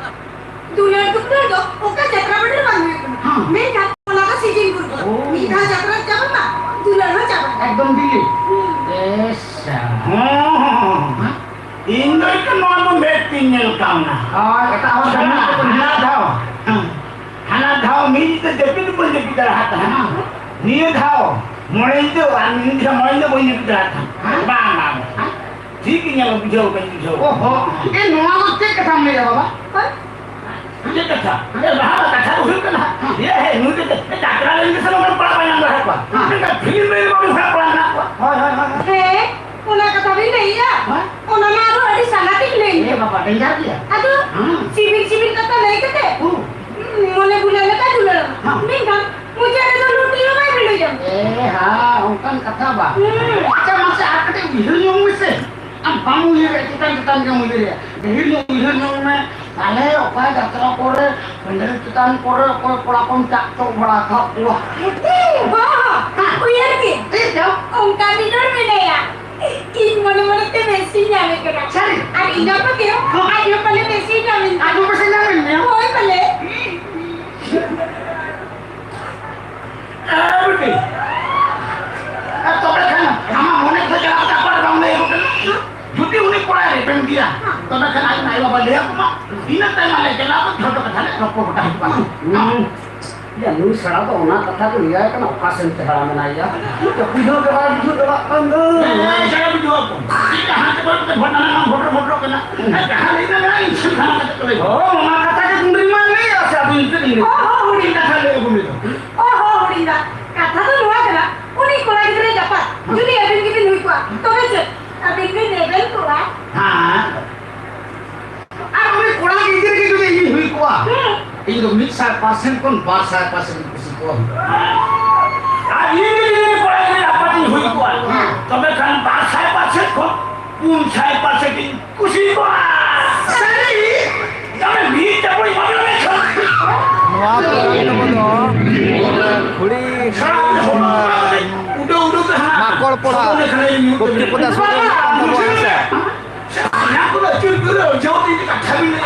ᱫᱩᱞᱟᱹᱲ ᱫᱩᱯᱞᱟᱹᱲ ᱫᱚ ᱚᱠᱟ ᱡᱟᱛᱨᱟ ᱯᱟᱹᱴᱤ ᱨᱮ ᱵᱟᱝ ᱦᱩᱭᱩᱜ ᱠᱟᱱᱟ᱾ ᱦᱮᱸ᱾ ᱢᱮᱱᱠᱷᱟᱱ ᱚᱱᱟ ᱫᱚ season ᱵᱷᱳᱨ ᱜᱮ᱾ ᱳ᱾ ᱢᱤᱫ ᱫᱷᱟᱣ ᱡᱟᱛᱨᱟ ᱪᱟᱵᱟ ᱢᱟ, ᱫᱩᱞᱟᱹᱲ ᱦᱚᱸ ᱪᱟᱵᱟ᱾ ᱮᱠᱫᱚᱢ ᱵᱤᱞᱤ᱾ ᱦᱩᱸ᱾ ᱮᱥᱟ᱾ ᱦᱮᱸ, ᱦᱮᱸ, ᱦᱮᱸ, ᱦᱮᱸ᱾ ᱤᱧ ᱫᱚ ᱮᱱᱛᱮ ᱱᱚᱣᱟ ᱫᱚ ᱢᱮᱫ ᱛᱤᱧ ᱧᱮᱞ ᱠᱟᱣᱱᱟ᱾ ᱦᱳᱭ, ᱮᱴᱟᱜ ᱦᱚᱲ ᱠᱟᱹᱢᱤ ᱦᱟᱱᱟ, ᱠᱚᱠᱚ ᱧᱮᱞ ᱦᱟᱱᱟ ᱫᱷᱟᱣ, ᱦᱟᱱᱟ ᱫᱷᱟᱣ ᱢᱤᱫ ᱧᱤᱫᱟᱹ ᱡᱟᱹᱯᱤᱫ ᱵᱟᱹᱧ ᱡᱟᱹᱯᱤᱫ ᱫᱟᱲᱮ ᱟᱠᱟᱫ ᱛᱟᱦᱮᱱᱟ᱾ ᱱᱤᱭᱟᱹ ᱫᱷᱟᱣ ᱢᱚᱬᱮ ᱧᱤᱫᱟᱹ ᱟᱨ ᱢᱤᱫ ᱫᱷᱟᱣ ᱢᱚᱬᱮ ᱧᱤᱫᱟᱹ ᱵᱟᱹᱧ ᱡᱟᱹᱯᱤᱫ ᱫᱟᱲᱮ ᱟᱠᱟᱫ ᱛᱟᱦᱮᱱᱟ᱾ ᱵᱟᱝ, ᱵᱟᱝ, ᱵᱟᱝ᱾ ᱴᱷᱤᱠ ᱜᱮ ᱧᱮᱞ ᱵᱩᱡᱷᱟᱹᱣ ᱵᱟᱹᱧ ᱵᱩᱡᱷᱟᱹᱣ᱾ ᱚᱦᱚ, ᱮ, ᱱᱚᱣᱟ ᱫᱚ ᱪᱮᱫ ᱠᱟᱛᱷᱟᱢ ᱞᱟᱹᱭᱮᱫᱟ ᱵᱟᱵᱟ? ᱦᱳᱭ᱾ ᱪᱮᱫ ᱠᱟᱛᱷᱟ? ᱮ, ᱵᱟᱦᱟ ᱫᱚ ᱠᱟᱛᱷᱟ ᱫᱚ ᱦᱩᱭᱩᱜ ᱠᱟᱱᱟ, ᱦᱮᱸ᱾ ᱮ, ᱦᱮᱸ, ᱱᱩᱭ ᱫᱚ ᱪᱮᱫ? ᱮ, ᱡᱟᱛᱨᱟ ᱨᱮᱱ ᱜᱮ ᱥᱮ ᱱᱚᱝᱠᱟᱱ ᱠᱚᱲᱟ ᱵᱟᱭ ᱧᱟᱢ ᱫᱟᱲᱮ ᱠᱚᱣᱟ᱾ ᱦᱮᱸ᱾ ᱢᱮᱱᱠᱷᱟᱱ film ᱨᱮ ᱵᱟᱹᱵᱩ ᱦᱚᱲ ᱠᱚᱲᱟ ᱢᱮᱱᱟᱜ ᱠᱚᱣᱟ᱾ ᱦᱳᱭ, ᱦᱳᱭ, ᱦᱳᱭ, ᱦᱳᱭ᱾ ᱦᱮᱸ, ᱚᱱᱟ ᱠᱟᱛᱷᱟ ᱵᱤᱱ ᱞᱟᱹᱭᱮᱜᱼᱟ? ᱦᱮᱸ᱾ ᱚᱱᱟ ᱢᱟ ᱟᱨᱚ ᱟᱹᱰᱤ ᱥᱟᱝᱜᱷᱟᱛᱤᱠ ᱞᱟᱹᱭ᱾ ᱮ ᱵᱟᱵᱟ, danger ᱜᱮᱭᱟ᱾ ᱟᱫᱚ ᱦᱮᱸ᱾ ᱥᱤᱵᱤᱞ ᱥᱤᱵᱤᱞ ᱠᱟᱛᱷᱟ ᱞᱟᱹᱭ ᱠᱟᱛᱮ ᱦᱩᱸ᱾ ᱢᱚᱱᱮ ᱵᱷᱩᱞᱟᱹᱣ ᱞᱮᱠᱟ ᱫᱩᱞᱟᱹᱲ᱾ ᱦᱮᱸ᱾ ᱢᱮᱱᱠᱷᱟᱱ ᱢᱚᱪᱟ ᱨᱮᱫᱚ ᱞᱩᱴᱤ ᱦᱚᱸ ᱵᱟᱭ ᱵᱷᱤᱲᱟᱹᱣ ᱧᱟᱢ᱾ ᱮ ᱦᱟ, ᱚᱱᱠᱟᱱ ᱠᱟᱛᱷᱟ ᱵᱟᱝ᱾ ᱦᱩᱸ᱾ ᱟᱪᱪᱷᱟ, ᱢᱟᱥᱮ ᱟᱨ ᱠᱟᱹᱴᱤᱡ ᱩᱭᱦᱟᱹᱨ ᱧᱚᱜ ᱢᱮᱥᱮ᱾ ᱵᱟᱢ ᱩᱭᱦᱟᱹᱨᱮᱫ, ᱪᱮᱛᱟᱱ ᱪᱮᱛᱟᱱ ᱜᱮᱢ ᱩᱭᱦᱟᱹᱨᱮᱫᱼᱟ᱾ ᱜᱟᱹᱦᱤᱨ ᱧᱚᱜ ᱩᱭᱦᱟᱹᱨ ᱧᱚᱜ ᱢᱮ, ᱛᱟᱦᱞᱮ ᱚᱠᱟ ᱡᱟᱛᱨᱟ ᱠᱚᱨᱮ ᱯᱟᱹᱱᱰᱟᱹᱨᱤ ᱪᱮᱛᱟᱱ ᱠᱚᱨᱮ ᱚᱠᱚᱭ ᱠᱚᱲᱟ ᱠᱚᱢ ᱪᱟᱜ ᱪᱚᱜ ᱵᱟᱲᱟ ᱟᱠᱟᱫ ᱠᱚᱣᱟ? ᱮ ᱵᱟ! ᱦᱮᱸ᱾ ᱩᱭᱦᱟᱹᱨ ᱠᱮᱫ᱾ ᱪᱮᱫ ᱪᱚ? ᱚᱱᱠᱟ ᱢᱤᱫ ᱦᱚᱲ ᱢᱮᱱᱟᱭᱟ᱾ ᱤᱧ ᱢᱚᱱᱮ ᱢᱚᱱᱮ ᱛᱮ ᱢᱮᱥᱤᱧ ᱧᱟᱢᱮ ᱠᱟᱱᱟ᱾ ᱥᱟᱹᱨᱤ? ᱟᱨ ᱤᱧ ᱦᱚᱸ ᱯᱟᱹᱛᱭᱟᱹᱣ, ᱦᱚᱸ᱾ ᱟᱡ ᱦᱚᱸ ᱯᱟᱞᱮ ᱢᱮᱥᱤᱧ ᱧᱟᱢᱮᱧ ᱠᱟᱱᱟ᱾ ᱟᱡ ᱦᱚᱸ ᱯᱟᱥᱮ ᱧᱟᱢᱮᱧ ᱢᱮᱭᱟ᱾ ᱦᱳᱭ ᱯᱟᱞᱮ᱾ ᱮ ᱵᱤᱴᱤ, ᱮ, ᱛᱚᱵᱮ ᱠᱷᱟᱱ ᱟᱢᱟᱜ ᱢᱚᱱᱮ ᱠᱷᱚᱡ ᱪᱟᱞᱟᱣ ᱠᱟᱛᱮ ᱟᱵᱟᱨ ᱵᱟᱢ ᱞᱟᱹᱭ ᱟᱠᱚ ᱠᱟᱱᱟ? ᱡᱩᱫᱤ ᱩᱱᱤ ᱠᱚᱲᱟᱭ ᱨᱮᱵᱮᱱ ᱜᱮᱭᱟ, ᱛᱚᱵᱮ ᱠᱷᱟᱱ ᱟᱡ ᱟᱭᱳ ᱵᱟᱵᱟ ᱞᱟᱹᱭ ᱟᱠᱚ ᱢᱟ, ᱤᱱᱟᱹ ᱛᱟᱭᱚᱢ ᱟᱞᱮ ᱪᱟᱞᱟᱣ ᱠᱟᱛᱮ ᱡᱷᱚᱛᱚ ᱠᱟᱛᱷᱟ ᱞᱮ ᱨᱚᱯᱚᱲ ᱜᱚᱴᱟ ᱦᱚᱴᱚ ᱠᱟᱜᱼᱟ᱾ ᱦᱩᱸ᱾ ᱭᱟ, ᱱᱩᱭ ᱥᱮᱬᱟ ᱫᱚ ᱚᱱᱟ ᱠᱟᱛᱷᱟ ᱠᱚ ᱞᱟᱹᱭᱟᱭ ᱠᱟᱱᱟ, ᱚᱠᱟ ᱥᱮᱱ ᱛᱮ ᱦᱟᱲᱟᱢ ᱮᱱᱟᱭ ᱭᱟ? ᱵᱩᱡᱷᱟᱹᱣ ᱜᱮ ᱵᱟᱭ ᱵᱩᱡᱷᱟᱹᱣ ᱪᱟᱵᱟᱜ ᱠᱟᱱ ᱫᱚ᱾ ᱦᱮᱸ, ᱦᱮᱸ, ᱪᱮᱫ ᱮ ᱵᱩᱡᱷᱟᱹᱣ ᱟᱠᱚ? ᱪᱮᱫ ᱡᱟᱦᱟᱸ ᱛᱮ ᱵᱟᱹᱱᱩᱜ ᱛᱮ ᱵᱷᱚᱴ ᱱᱟᱱᱟ ᱵᱷᱚᱴᱨᱚ ᱵᱷᱚᱴᱨᱚ ᱠᱟᱱᱟ᱾ ᱦᱮᱸ, ᱡᱟᱦᱟᱸ ᱞᱟᱹᱭ ᱫᱟ ᱢᱮᱱᱟ ᱤᱧ ᱥᱮᱱ ᱠᱷᱟᱱᱟ ᱠᱟᱛᱮ ᱠᱚ ᱞᱟᱹᱭ᱾ ᱦᱳᱭ, ᱚᱱᱟ ᱠᱟᱛᱷᱟ ᱜᱮ ᱠᱩᱸᱫᱽᱨᱤ ᱢᱟ ᱞᱟᱹᱭ ᱟᱥᱮ ᱟᱫᱚ ᱤᱧ ᱪᱮᱫ ᱤᱧ ᱞᱟᱹᱭᱟ? ᱚ, ᱦᱚᱸ, ᱦᱩᱰᱤᱧ ᱠᱟᱛᱷᱟ ᱞᱟᱹᱭ ᱟᱹᱜᱩ ᱞᱮᱫᱟ᱾ ᱚ, ᱦᱚᱸ, ᱦᱩᱰᱤᱧ ᱫᱟ, ᱠᱟᱛᱷᱟ ᱫᱚ ᱱᱚᱣᱟ ᱠᱟᱱᱟ, ᱩᱱᱤ ᱠᱚᱲᱟ ᱜᱤᱫᱽᱨᱟᱹ ᱜᱟᱯᱟ ᱡᱩᱫᱤ ᱟᱹᱵᱤᱱ ᱜᱮᱵᱤᱱ ᱦᱩᱭ ᱠᱚᱜᱼᱟ, ᱛᱚᱵᱮ ᱪᱮᱫ? ᱟᱹᱵᱤᱱ ᱵᱤᱱ ᱨᱮᱵᱮᱱ ᱠᱚᱜᱼᱟ᱾ ᱦᱮᱸ᱾ ᱟᱨ ᱩᱱᱤ ᱠᱚᱲᱟ ᱜᱤᱫᱽᱨᱟᱹ ᱜᱮ ᱡᱩᱫᱤ ᱤᱧ ᱦᱩᱭ ᱠᱚᱜᱼᱟ, ᱦᱩᱸ᱾ ᱤᱧ ᱫᱚ ᱢᱤᱫ ᱥᱟᱭ ᱯᱟᱨᱥᱮᱱᱴ ᱠᱷᱚᱱ ᱵᱟᱨ ᱥᱟᱭ ᱯᱟᱨᱥᱮᱱᱴ ᱤᱧ ᱠᱩᱥᱤ ᱠᱚᱜᱼᱟ᱾ ᱟᱨ ᱤᱧ ᱜᱮ ᱡᱩᱫᱤ ᱩᱱᱤ ᱠᱚᱲᱟ ᱜᱤᱫᱽᱨᱟᱹ ᱟᱯᱟᱛ ᱤᱧ ᱦᱩᱭ ᱠᱚᱜᱼᱟ, ᱦᱩᱸ᱾ ᱛᱚᱵᱮ ᱠᱷᱟᱱ ᱵᱟᱨ ᱥᱟᱭ ᱯᱟᱨᱥᱮᱱᱴ ᱠᱷᱚᱱ ᱯᱩᱱ ᱥᱟᱭ ᱯᱟᱨᱥᱮᱱᱴ ᱤᱧ ᱠᱩᱥᱤ ᱠᱚᱜᱼᱟ᱾ ᱥᱟᱹᱨᱤ? ᱛᱚᱵᱮ ᱢᱤᱫ ᱪᱟᱯᱚ ᱮᱢᱟ ᱢᱮ ᱠᱷᱟᱱ᱾ ᱱᱚᱣᱟ ᱯᱨᱳᱜᱨᱟᱢ ᱛᱟᱵᱚ ᱫᱚ ᱠᱩᱲᱤ ᱥᱟᱨᱟ ᱦᱚᱲ ᱩᱰᱟᱹᱣ ᱩᱰᱟᱹᱣ ᱛᱮ ᱦᱟᱱᱟ ᱢᱟᱠᱚᱲ ᱯᱚᱲᱟ ᱥᱚᱫᱚᱨ ᱞᱮᱠᱷᱟᱱ ᱤᱧ ᱧᱩ ᱜᱩᱯᱛᱤ ᱯᱚᱫᱟ ᱥᱩᱨ ᱨᱮ ᱦᱩᱭᱩᱜ ᱠᱟᱱ ᱛᱟᱵᱚᱱᱟ, ᱦᱮᱸ ᱥᱮ?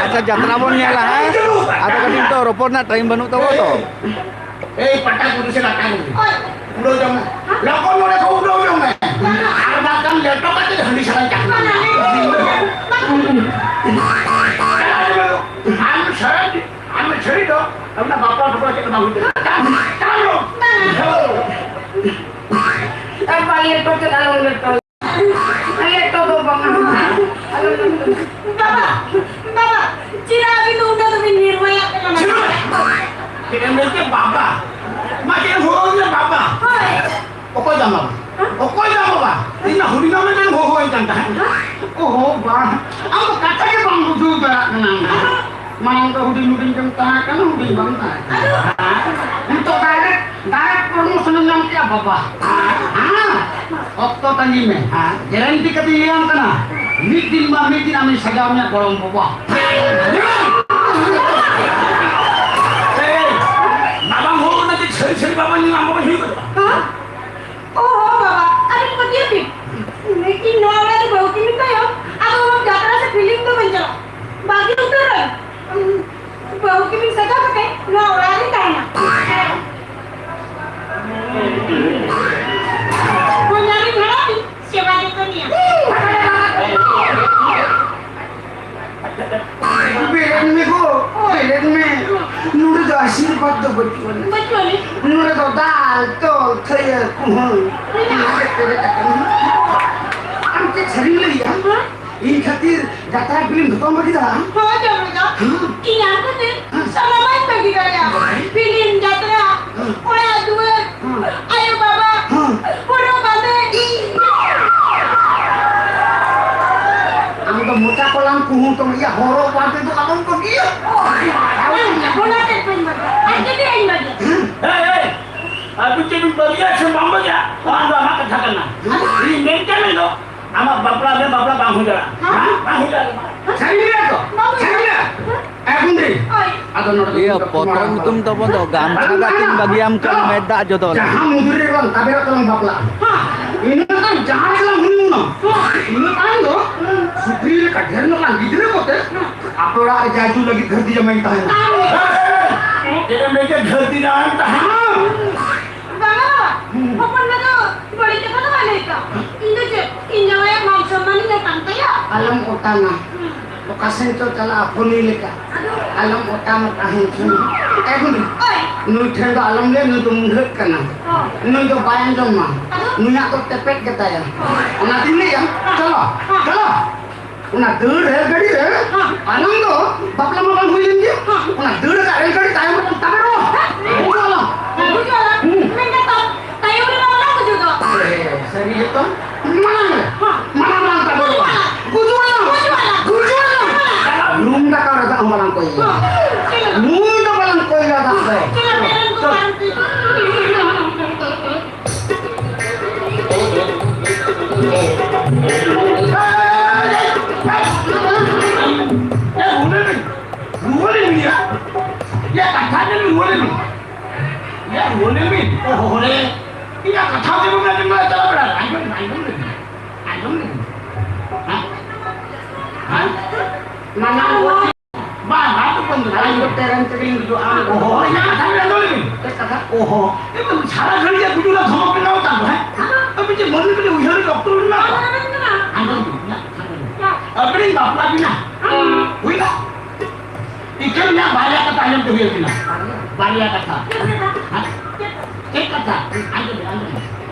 ᱟᱪᱪᱷᱟ, ᱡᱟᱛᱨᱟ ᱵᱚᱱ ᱧᱮᱞᱟ, ᱦᱮᱸ? ᱟᱫᱚ ᱠᱟᱹᱴᱤᱡ ᱱᱤᱛᱚᱜ ᱨᱚᱯᱚᱲ ᱨᱮᱱᱟᱜ ᱴᱟᱭᱤᱢ ᱵᱟᱹᱱᱩᱜ ᱛᱟᱵᱚ ᱛᱚ᱾ ᱮᱭ, ᱯᱟᱴᱟ ᱠᱚ ᱫᱩᱥᱮ ᱞᱟᱴᱟ ᱠᱚ᱾ ᱩᱰᱟᱹᱣ ᱡᱚᱝ ᱢᱮ᱾ ᱞᱚᱜᱚᱱ ᱱᱚᱰᱮ ᱠᱷᱚᱱ ᱩᱰᱟᱹᱣ ᱡᱚᱝ ᱢᱮ᱾ ᱟᱨ ᱵᱟᱝᱠᱷᱟᱱ ᱞᱮᱴᱚ ᱠᱟᱛᱮ ᱦᱟᱺᱰᱤ ᱥᱟᱞᱟᱧ ᱪᱟᱠᱷᱱᱟ᱾ ᱟᱢ ᱥᱟᱹᱨᱤ, ᱟᱢ ᱥᱟᱹᱨᱤ ᱫᱚ, ᱟᱢ ᱵᱟᱯᱞᱟ ᱴᱷᱚᱠᱟ ᱪᱮᱫ ᱵᱟᱝ ᱦᱩᱭᱩᱜ ᱠᱟᱱᱟ᱾ ᱪᱟᱞᱟᱜ ᱢᱮ᱾ ᱟᱨ ᱵᱟᱝ ᱞᱮᱴᱚ ᱪᱮᱫ ᱟᱞᱚᱢ ᱞᱮᱴᱚ᱾ ᱞᱮᱴᱚ ᱫᱚ ᱵᱟᱝᱟ᱾ ᱵᱟᱵᱟ, ᱵᱟᱵᱟ, ᱪᱮᱫᱟᱜ ᱟᱹᱵᱤᱱ ᱫᱚ ᱩᱱᱟᱹᱜ ᱫᱚᱵᱤᱱ ᱱᱤᱨᱢᱟᱭᱟᱜ ᱠᱟᱱᱟ? ᱪᱮᱫ ᱮᱢ ᱞᱟᱹᱭ ᱠᱮᱫ ᱵᱟᱵᱟ? ᱢᱟ ᱪᱮᱫ ᱮᱢ ᱦᱚᱦᱚ ᱟᱹᱫᱤᱧᱟ ᱵᱟᱵᱟ? ᱦᱳᱭ᱾ ᱚᱠᱚᱭ ᱛᱟᱢ ᱵᱟᱵᱟ? ᱦᱮᱸ? ᱚᱠᱚᱭ ᱛᱟᱢ ᱵᱟᱵᱟ? ᱤᱧ ᱢᱟ ᱦᱩᱰᱤᱧ ᱢᱟ ᱢᱮᱱᱛᱮᱢ ᱦᱚᱦᱚ ᱟᱹᱧ ᱠᱟᱱ ᱛᱟᱦᱮᱸᱫ᱾ ᱦᱮᱸ? ᱳᱦᱳ ᱵᱟ, ᱟᱢ ᱫᱚ ᱠᱟᱛᱷᱟ ᱜᱮ ᱵᱟᱢ ᱵᱩᱡᱷᱟᱹᱣ ᱫᱟᱲᱮᱭᱟᱜ ᱠᱟᱱᱟ᱾ ᱢᱟᱲᱟᱝ ᱫᱚ ᱦᱩᱰᱤᱧ ᱦᱩᱰᱤᱧ ᱜᱮᱢ ᱛᱟᱦᱮᱸ ᱠᱟᱱᱟ, ᱦᱩᱰᱤᱧ ᱵᱟᱢ ᱛᱟᱦᱮᱸ ᱠᱟᱱᱟ᱾ ᱟᱫᱚ? ᱦᱮᱸ? ᱱᱤᱛᱚᱜ direct, direct promotion ᱮᱢ ᱟᱢ ᱪᱮᱫ ᱵᱟᱵᱟ? ᱦᱮᱸ? ᱚᱠᱛᱚ ᱛᱟᱺᱜᱤ ᱢᱮ᱾ ᱦᱮᱸ᱾ ᱜᱮᱨᱮᱱᱴᱤ ᱠᱟᱛᱮᱧ ᱞᱟᱹᱭᱟᱢ ᱠᱟᱱᱟ, ᱢᱤᱫ ᱫᱤᱱ ᱵᱟ ᱢᱤᱫ ᱫᱤᱱ ᱟᱢᱤᱧ ᱥᱟᱡᱟᱣ ᱢᱮᱭᱟ ᱜᱚᱲᱚᱢ ᱵᱟᱵᱟ᱾ ᱮᱭ, ᱵᱟᱵᱟᱢ ᱦᱩᱭᱩᱜ ᱠᱟᱱᱟ ᱡᱮ ᱪᱷᱟᱹᱲ ᱪᱷᱟᱹᱲ ᱵᱟᱵᱟ ᱧᱩ ᱟᱢ ᱵᱟᱵᱟ ᱦᱩᱭᱩᱜ ᱠᱟᱱᱟ? ᱦᱮᱸ? ᱳ ᱦᱳ ᱵᱟᱵᱟ, ᱟᱹᱵᱤᱱ ᱯᱟᱹᱛᱭᱟᱹᱣ ᱵᱤᱱ᱾ ᱞᱮᱠᱤᱱ ᱱᱚᱣᱟ ᱚᱲᱟᱜ ᱨᱮ ᱵᱟᱹᱦᱩ ᱠᱤᱢᱤᱱ ᱛᱟᱭᱚᱢ ᱟᱫᱚ ᱚᱱᱟ ᱡᱟᱛᱨᱟ ᱥᱮ ᱯᱷᱤᱞᱢ ᱫᱚ ᱵᱟᱹᱧ ᱪᱟᱞᱟᱜᱼᱟ᱾ ᱵᱟᱹᱜᱤ ᱩᱛᱟᱹᱨ ᱨᱮ᱾ ᱵᱟᱹᱦᱩ ᱠᱤᱢᱤᱱ ᱥᱟᱡᱟᱣ ᱠᱟᱛᱮ ᱱᱚᱣᱟ ᱚᱲᱟᱜ ᱨᱤᱧ ᱛᱟᱦᱮᱱᱟ᱾ ᱦᱚᱧᱦᱟᱨᱤᱧ ᱦᱟᱲᱟᱢᱤᱧ ᱥᱮᱵᱟ ᱡᱚᱛᱚᱱᱤᱭᱟ᱾ ᱵᱮᱨᱮᱫ ᱢᱮ ᱜᱳ, ᱵᱮᱨᱮᱫ ᱢᱮ᱾ ᱱᱚᱰᱮ ᱫᱚ ᱟᱥᱤᱨᱵᱟᱫᱽ ᱫᱚ ᱵᱟᱹᱪᱩᱜ ᱟᱹᱱᱤᱡ᱾ ᱵᱟᱹᱪᱩᱜ ᱟᱹᱱᱤᱡ? ᱱᱚᱰᱮ ᱫᱚ ᱫᱟᱞ, ᱛᱚᱞ, ᱛᱷᱟᱹᱭᱟᱹ, ᱠᱩᱦᱩᱢ᱾ ᱢᱮᱱᱟᱜᱼᱟ᱾ ᱚᱱᱟᱛᱮ ᱵᱮᱨᱮᱫ ᱟᱠᱟᱱᱟ᱾ ᱟᱢ ᱪᱮᱫ ᱥᱟᱹᱨᱤᱢ ᱞᱟᱹᱭᱮᱫᱼᱟ? ᱦᱮᱸ? ᱤᱧ ᱠᱷᱟᱹᱛᱤᱨ ᱡᱟᱛᱨᱟ ᱯᱷᱤᱞᱢ ᱡᱚᱛᱚᱢ ᱵᱟᱹᱜᱤ ᱫᱟ? ᱦᱳᱭ, ᱡᱚᱢ ᱨᱮᱫᱚ᱾ ᱦᱮᱸ? ᱤᱧ ᱟᱢ ᱠᱷᱟᱹᱛᱤᱨ ᱦᱮᱸ᱾ ᱥᱟᱱᱟᱢᱟᱜ ᱤᱧ ᱵᱟᱹᱜᱤ ᱫᱟᱲᱮᱭᱟᱜᱼᱟ᱾ ᱦᱮᱸ᱾ ᱯᱷᱤᱞᱢ, ᱡᱟᱛᱨᱟ, ᱦᱮᱸ᱾ ᱚᱲᱟᱜ ᱫᱩᱣᱟᱹᱨ, ᱦᱮᱸ᱾ ᱟᱭᱳ ᱵᱟᱵᱟ, ᱦᱮᱸ᱾ ᱦᱚᱨᱚᱜ ᱵᱟᱸᱫᱮ᱾ ᱟᱢ ᱫᱚ ᱢᱚᱪᱟ ᱠᱚᱞᱟᱢ ᱠᱩᱦᱩ ᱛᱚᱢ ᱤᱭᱟᱹ ᱦᱚᱨᱚᱜ ᱵᱟᱸᱫᱮ ᱫᱚ ᱟᱞᱚᱢ ᱵᱟᱹᱜᱤᱭᱟ᱾ ᱚᱱᱟ ᱛᱮ ᱵᱟᱹᱧ ᱵᱟᱹᱜᱤᱭᱟ᱾ ᱟᱨ ᱪᱮᱫ ᱤᱧ ᱵᱟᱹᱜᱤᱭᱟ? ᱦᱮᱸ, ᱦᱮᱸ᱾ ᱟᱨ ᱪᱮᱫ ᱤᱧ ᱵᱟᱹᱜᱤᱭᱟ ᱥᱮ ᱵᱟᱢ ᱵᱟᱹᱜᱤᱭᱟ? ᱚᱱᱟ ᱫᱚ ᱟᱢᱟᱜ ᱠᱟᱛᱷᱟ ᱠᱟᱱᱟ᱾ ᱤᱧ ᱢᱮᱱ ᱠᱮᱫ ᱢᱮ ᱫᱚ᱾ ᱟᱢᱟᱜ ᱵᱟᱯᱞᱟ ᱨᱮ ᱵᱟᱯᱞᱟ ᱵᱟᱝ ᱦᱩᱭ ᱫᱟᱲᱮᱭᱟᱜᱼᱟ᱾ ᱦᱮᱸ? ᱦᱮᱸ? ᱵᱟᱝ ᱦᱩᱭ ᱫᱟᱲᱮᱭᱟᱜᱼᱟ᱾ ᱥᱟᱹᱨᱤ ᱜᱮᱭᱟ ᱛᱚ? ᱵᱟᱝ ᱦᱩᱭ ᱥᱟᱹᱨᱤ ᱜᱮᱭᱟ? ᱫᱟᱲᱮᱭᱟᱜᱼᱟ᱾ ᱮ ᱜᱩᱸᱰᱤ, ᱦᱳᱭ᱾ ᱟᱫᱚ ᱱᱚᱰᱮ ᱫᱚ ᱤᱭᱟᱹ, ᱤᱧ ᱫᱚ ᱯᱚᱛᱚᱵ ᱠᱚᱢᱟᱣ ᱧᱩᱛᱩᱢ ᱛᱟᱵᱚᱱ ᱫᱚ, ᱜᱟᱢᱪᱷᱟ ᱵᱟᱝ, ᱠᱟᱛᱮᱧ ᱵᱟᱹᱜᱤᱭᱟᱢ ᱠᱟᱱᱟ, ᱪᱚᱞᱚ᱾ ᱢᱮᱫ ᱫᱟᱜ ᱡᱚᱫᱚ ᱞᱮ᱾ ᱡᱟᱦᱟᱸ ᱢᱩᱫᱽᱨᱮ ᱵᱟᱝ ᱛᱟᱵᱮᱨᱚᱜ ᱛᱮᱞᱟᱝ ᱵᱟᱯᱞᱟᱜᱼᱟ᱾ ᱦᱮᱸ᱾ ᱤᱱᱟᱹ ᱛᱟᱭᱚᱢ ᱡᱟᱦᱟᱸ ᱨᱮᱜᱮ ᱞᱟᱝ ᱦᱩᱭᱩᱜ ᱱᱟ, ᱦᱮᱸ᱾ ᱤᱱᱟᱹ ᱛᱟᱭᱚᱢ ᱫᱚ ᱦᱮᱸ᱾ ᱥᱩᱠᱨᱤ ᱞᱮᱠᱟ ᱰᱷᱮᱨ ᱧᱚᱜ ᱞᱟᱝ ᱜᱤᱫᱽᱨᱟᱹ ᱠᱚᱛᱮ ᱦᱮᱸ᱾ ᱟᱯᱮ ᱚᱲᱟᱜ ᱨᱮ ᱡᱟᱭᱡᱩᱜᱽ ᱞᱟᱹᱜᱤᱫ ᱜᱷᱟᱹᱨᱫᱤ ᱡᱟᱢᱟᱧ ᱛᱟᱦᱮᱱᱟ᱾ ᱦᱮᱸ᱾ ᱪᱮᱫ ᱮᱢ ᱞᱟᱹᱭ ᱠᱮᱫ? ᱜᱷᱟᱹᱨᱫᱤ ᱡᱟᱢᱟᱧ ᱛᱟᱦᱮᱱᱟ᱾ ᱦᱮᱸ᱾ ᱵᱟᱝᱟ ᱵᱟᱵᱟ, ᱦᱩᱸ᱾ ᱦᱚᱯᱚᱱ ᱵᱟ ᱫᱚ ᱵᱟᱹᱲᱤᱡ ᱠᱟᱛᱷᱟ ᱫᱚ ᱵᱟᱭ ᱞᱟᱹᱭ ᱠᱟᱜᱼᱟ᱾ ᱤᱧ ᱫᱚ ᱪᱮᱫ, ᱤᱧ ᱡᱟᱶᱟᱭᱟᱜ ᱢᱟᱱ ᱥᱚᱱᱢᱟᱱ ᱤᱧ ᱚᱴᱟᱝ ᱛᱟᱭᱟ? ᱟᱞᱚᱢ ᱚᱴᱟᱝᱟ᱾ ᱦᱩᱸ᱾ ᱚᱠᱟ ᱥᱮᱱ ᱪᱚ ᱪᱟᱞᱟᱜᱼᱟ ᱯᱷᱳᱱᱤ ᱞᱮᱠᱟ᱾ ᱟᱫᱚ? ᱟᱞᱚᱢ ᱚᱴᱟᱝᱟ ᱛᱟᱦᱮᱱ ᱥᱩᱱᱩᱢ᱾ ᱮ ᱜᱩᱰᱤ, ᱦᱳᱭ᱾ ᱱᱩᱭ ᱴᱷᱮᱱ ᱫᱚ ᱟᱞᱚᱢ ᱞᱟᱹᱭᱟ, ᱱᱩᱭ ᱫᱚ ᱢᱩᱰᱷᱟᱹᱜ ᱠᱟᱱᱟ᱾ ᱦᱚᱸ᱾ ᱱᱩᱭ ᱫᱚ ᱵᱟᱭ ᱟᱸᱡᱚᱢᱟ᱾ ᱟᱫᱚ? ᱱᱩᱭᱟᱜ ᱫᱚ ᱛᱮᱯᱮᱫ ᱜᱮᱛᱟᱭᱟ᱾ ᱦᱚᱸ᱾ ᱚᱱᱟᱛᱤᱧ ᱞᱟᱹᱭᱟ, ᱦᱚᱸ᱾ ᱪᱚᱞᱚ, ᱦᱚᱸ᱾ ᱪᱚᱞᱚ᱾ ᱚᱱᱟ ᱫᱟᱹᱲ ᱨᱮᱞ ᱜᱟᱹᱰᱤ ᱨᱮ ᱦᱚᱸ᱾ ᱟᱞᱟᱝ ᱫᱚ ᱵᱟᱯᱞᱟ ᱢᱟ ᱵᱟᱝ ᱦᱩᱭ ᱞᱮᱱ ᱜᱮ᱾ ᱦᱚᱸ᱾ ᱚᱱᱟ ᱫᱟᱹᱲ ᱟᱠᱟᱫ ᱨᱮᱞ ᱜᱟᱹᱰᱤ ᱛᱟᱭᱚᱢ ᱨᱮᱵᱚᱱ ᱛᱟᱵᱮᱨᱚᱜᱼᱟ᱾ ᱦᱮᱸ᱾ ᱵᱩᱡᱷᱟᱹᱣ ᱟᱞᱟᱝ᱾ ᱦᱮᱸ, ᱵᱩᱡᱷᱟᱹᱣ ᱟᱞᱟᱝ᱾ ᱦᱩᱸ᱾ ᱢᱮᱱᱠᱷᱟᱱ ᱛᱟᱭᱚᱢ, ᱛᱟᱭᱚᱢ ᱨᱮ ᱵᱟᱝ ᱞᱟᱝ ᱵᱩᱡᱷᱟᱹᱣ ᱫᱚ᱾ ᱮ, ᱥᱟᱹᱨᱤ ᱜᱮᱛᱚ᱾ ᱢᱟᱲᱟᱝ ᱨᱮ᱾ ᱦᱚᱸ᱾ ᱢᱟᱲᱟᱝ ᱨᱮ ᱛᱟᱵᱮᱨᱚᱜᱼᱟ᱾ ᱵᱩᱡᱷᱟᱹᱣ ᱟᱞᱟᱝ᱾ ᱵᱩᱡᱷᱟᱹᱣ ᱟᱞᱟᱝ᱾ ᱵᱩᱡᱷᱟᱹᱣ ᱟᱞᱟᱝ᱾ ᱞᱩᱢ ᱫᱟᱠᱟ ᱨᱮ ᱫᱟᱜ ᱦᱚᱸ ᱵᱟᱞᱟᱝ ᱠᱚᱭ ᱜᱮᱭᱟ᱾ ᱦᱚᱸ᱾ ᱞᱩᱢ ᱫᱚ ᱵᱟᱞᱟᱝ ᱠᱚᱭ ᱜᱮᱭᱟ ᱫᱟᱜ ᱫᱚ᱾ ᱪᱮᱫ ᱞᱮᱠᱟ ᱪᱮᱫ ᱞᱮᱠᱟ ᱪᱮᱫ ᱞᱮᱠᱟ? ᱨᱩᱣᱟᱹᱲ ᱞᱮᱱ᱾ ᱭᱟ, ᱨᱩᱣᱟᱹᱲ ᱞᱮᱱ ᱵᱤᱱ᱾ ᱚ, ᱦᱚ, ᱦᱚ, ᱨᱮ᱾ ᱤᱧᱟᱜ ᱠᱟᱛᱷᱟ ᱜᱮ ᱵᱟᱵᱤᱱ ᱟᱸᱡᱚᱢ ᱫᱟ, ᱪᱟᱞᱟᱣ ᱵᱮᱲᱟ᱾ ᱟᱸᱡᱚᱢ ᱞᱮᱵᱤᱱ, ᱟᱸᱡᱚᱢ ᱞᱮᱵᱤᱱ, ᱟᱸᱡᱚᱢ ᱞᱮᱵᱤᱱ᱾ ᱦᱮᱸ? ᱦᱮᱸ? ᱢᱟᱱᱟᱣ ᱵᱟᱝ, ᱵᱟᱝ, ᱛᱚᱠᱷᱚᱱ ᱫᱚ ᱵᱟᱝ᱾ ᱟᱹᱞᱤᱧ ᱫᱚ ᱴᱨᱮᱱ ᱛᱮᱜᱮᱞᱤᱧ ᱦᱤᱡᱩᱜᱼᱟ᱾ ᱚ, ᱦᱚ, ᱤᱧᱟᱜ ᱠᱟᱛᱷᱟ ᱵᱮᱱ ᱟᱸᱡᱚᱢ ᱞᱮᱵᱤᱱ᱾ ᱪᱮᱫ ᱠᱟᱛᱷᱟ? ᱚ, ᱦᱚ᱾ ᱮᱠᱫᱚᱢ ᱥᱟᱨᱟ ᱜᱷᱟᱹᱲᱤᱡ ᱜᱮ ᱜᱩᱡᱩᱜ ᱨᱮᱱᱟᱜ ᱫᱷᱚᱢᱚᱠ ᱵᱮᱱ ᱮᱢᱟ ᱠᱚ ᱠᱟᱱ ᱫᱚ, ᱦᱮᱸ? ᱟᱹᱵᱤᱱ ᱪᱮᱫ ᱢᱟᱹᱱᱢᱤ ᱠᱚ ᱩᱭᱦᱟᱹᱨ ᱚᱠᱛᱚ ᱵᱮᱱ ᱮᱢᱟ ᱠᱚᱣᱟ? ᱟᱸᱡᱚᱢ ᱵᱤᱱ, ᱟᱸᱡᱚᱢ ᱵᱤᱱ᱾ ᱟᱹᱵᱤᱱ ᱵᱟᱯᱞᱟ ᱵᱤᱱᱟ᱾ ᱦᱩᱭᱱᱟ? ᱤᱠᱷᱟᱹᱱ ᱤᱧᱟᱜ ᱵᱟᱨᱭᱟ ᱠᱟᱛᱷᱟ ᱟᱸᱡᱚᱢ ᱛᱮ ᱦᱩᱭ ᱟᱹᱵᱤᱱᱟ᱾ ᱵᱟᱨᱭᱟ ᱠᱟᱛᱷᱟ᱾ ᱦᱮᱸ? ᱪᱮᱫ ᱠᱟᱛᱷᱟ? ᱟᱸᱡᱚᱢ ᱵᱤᱱ, ᱟᱸᱡᱚᱢ ᱵᱤᱱ᱾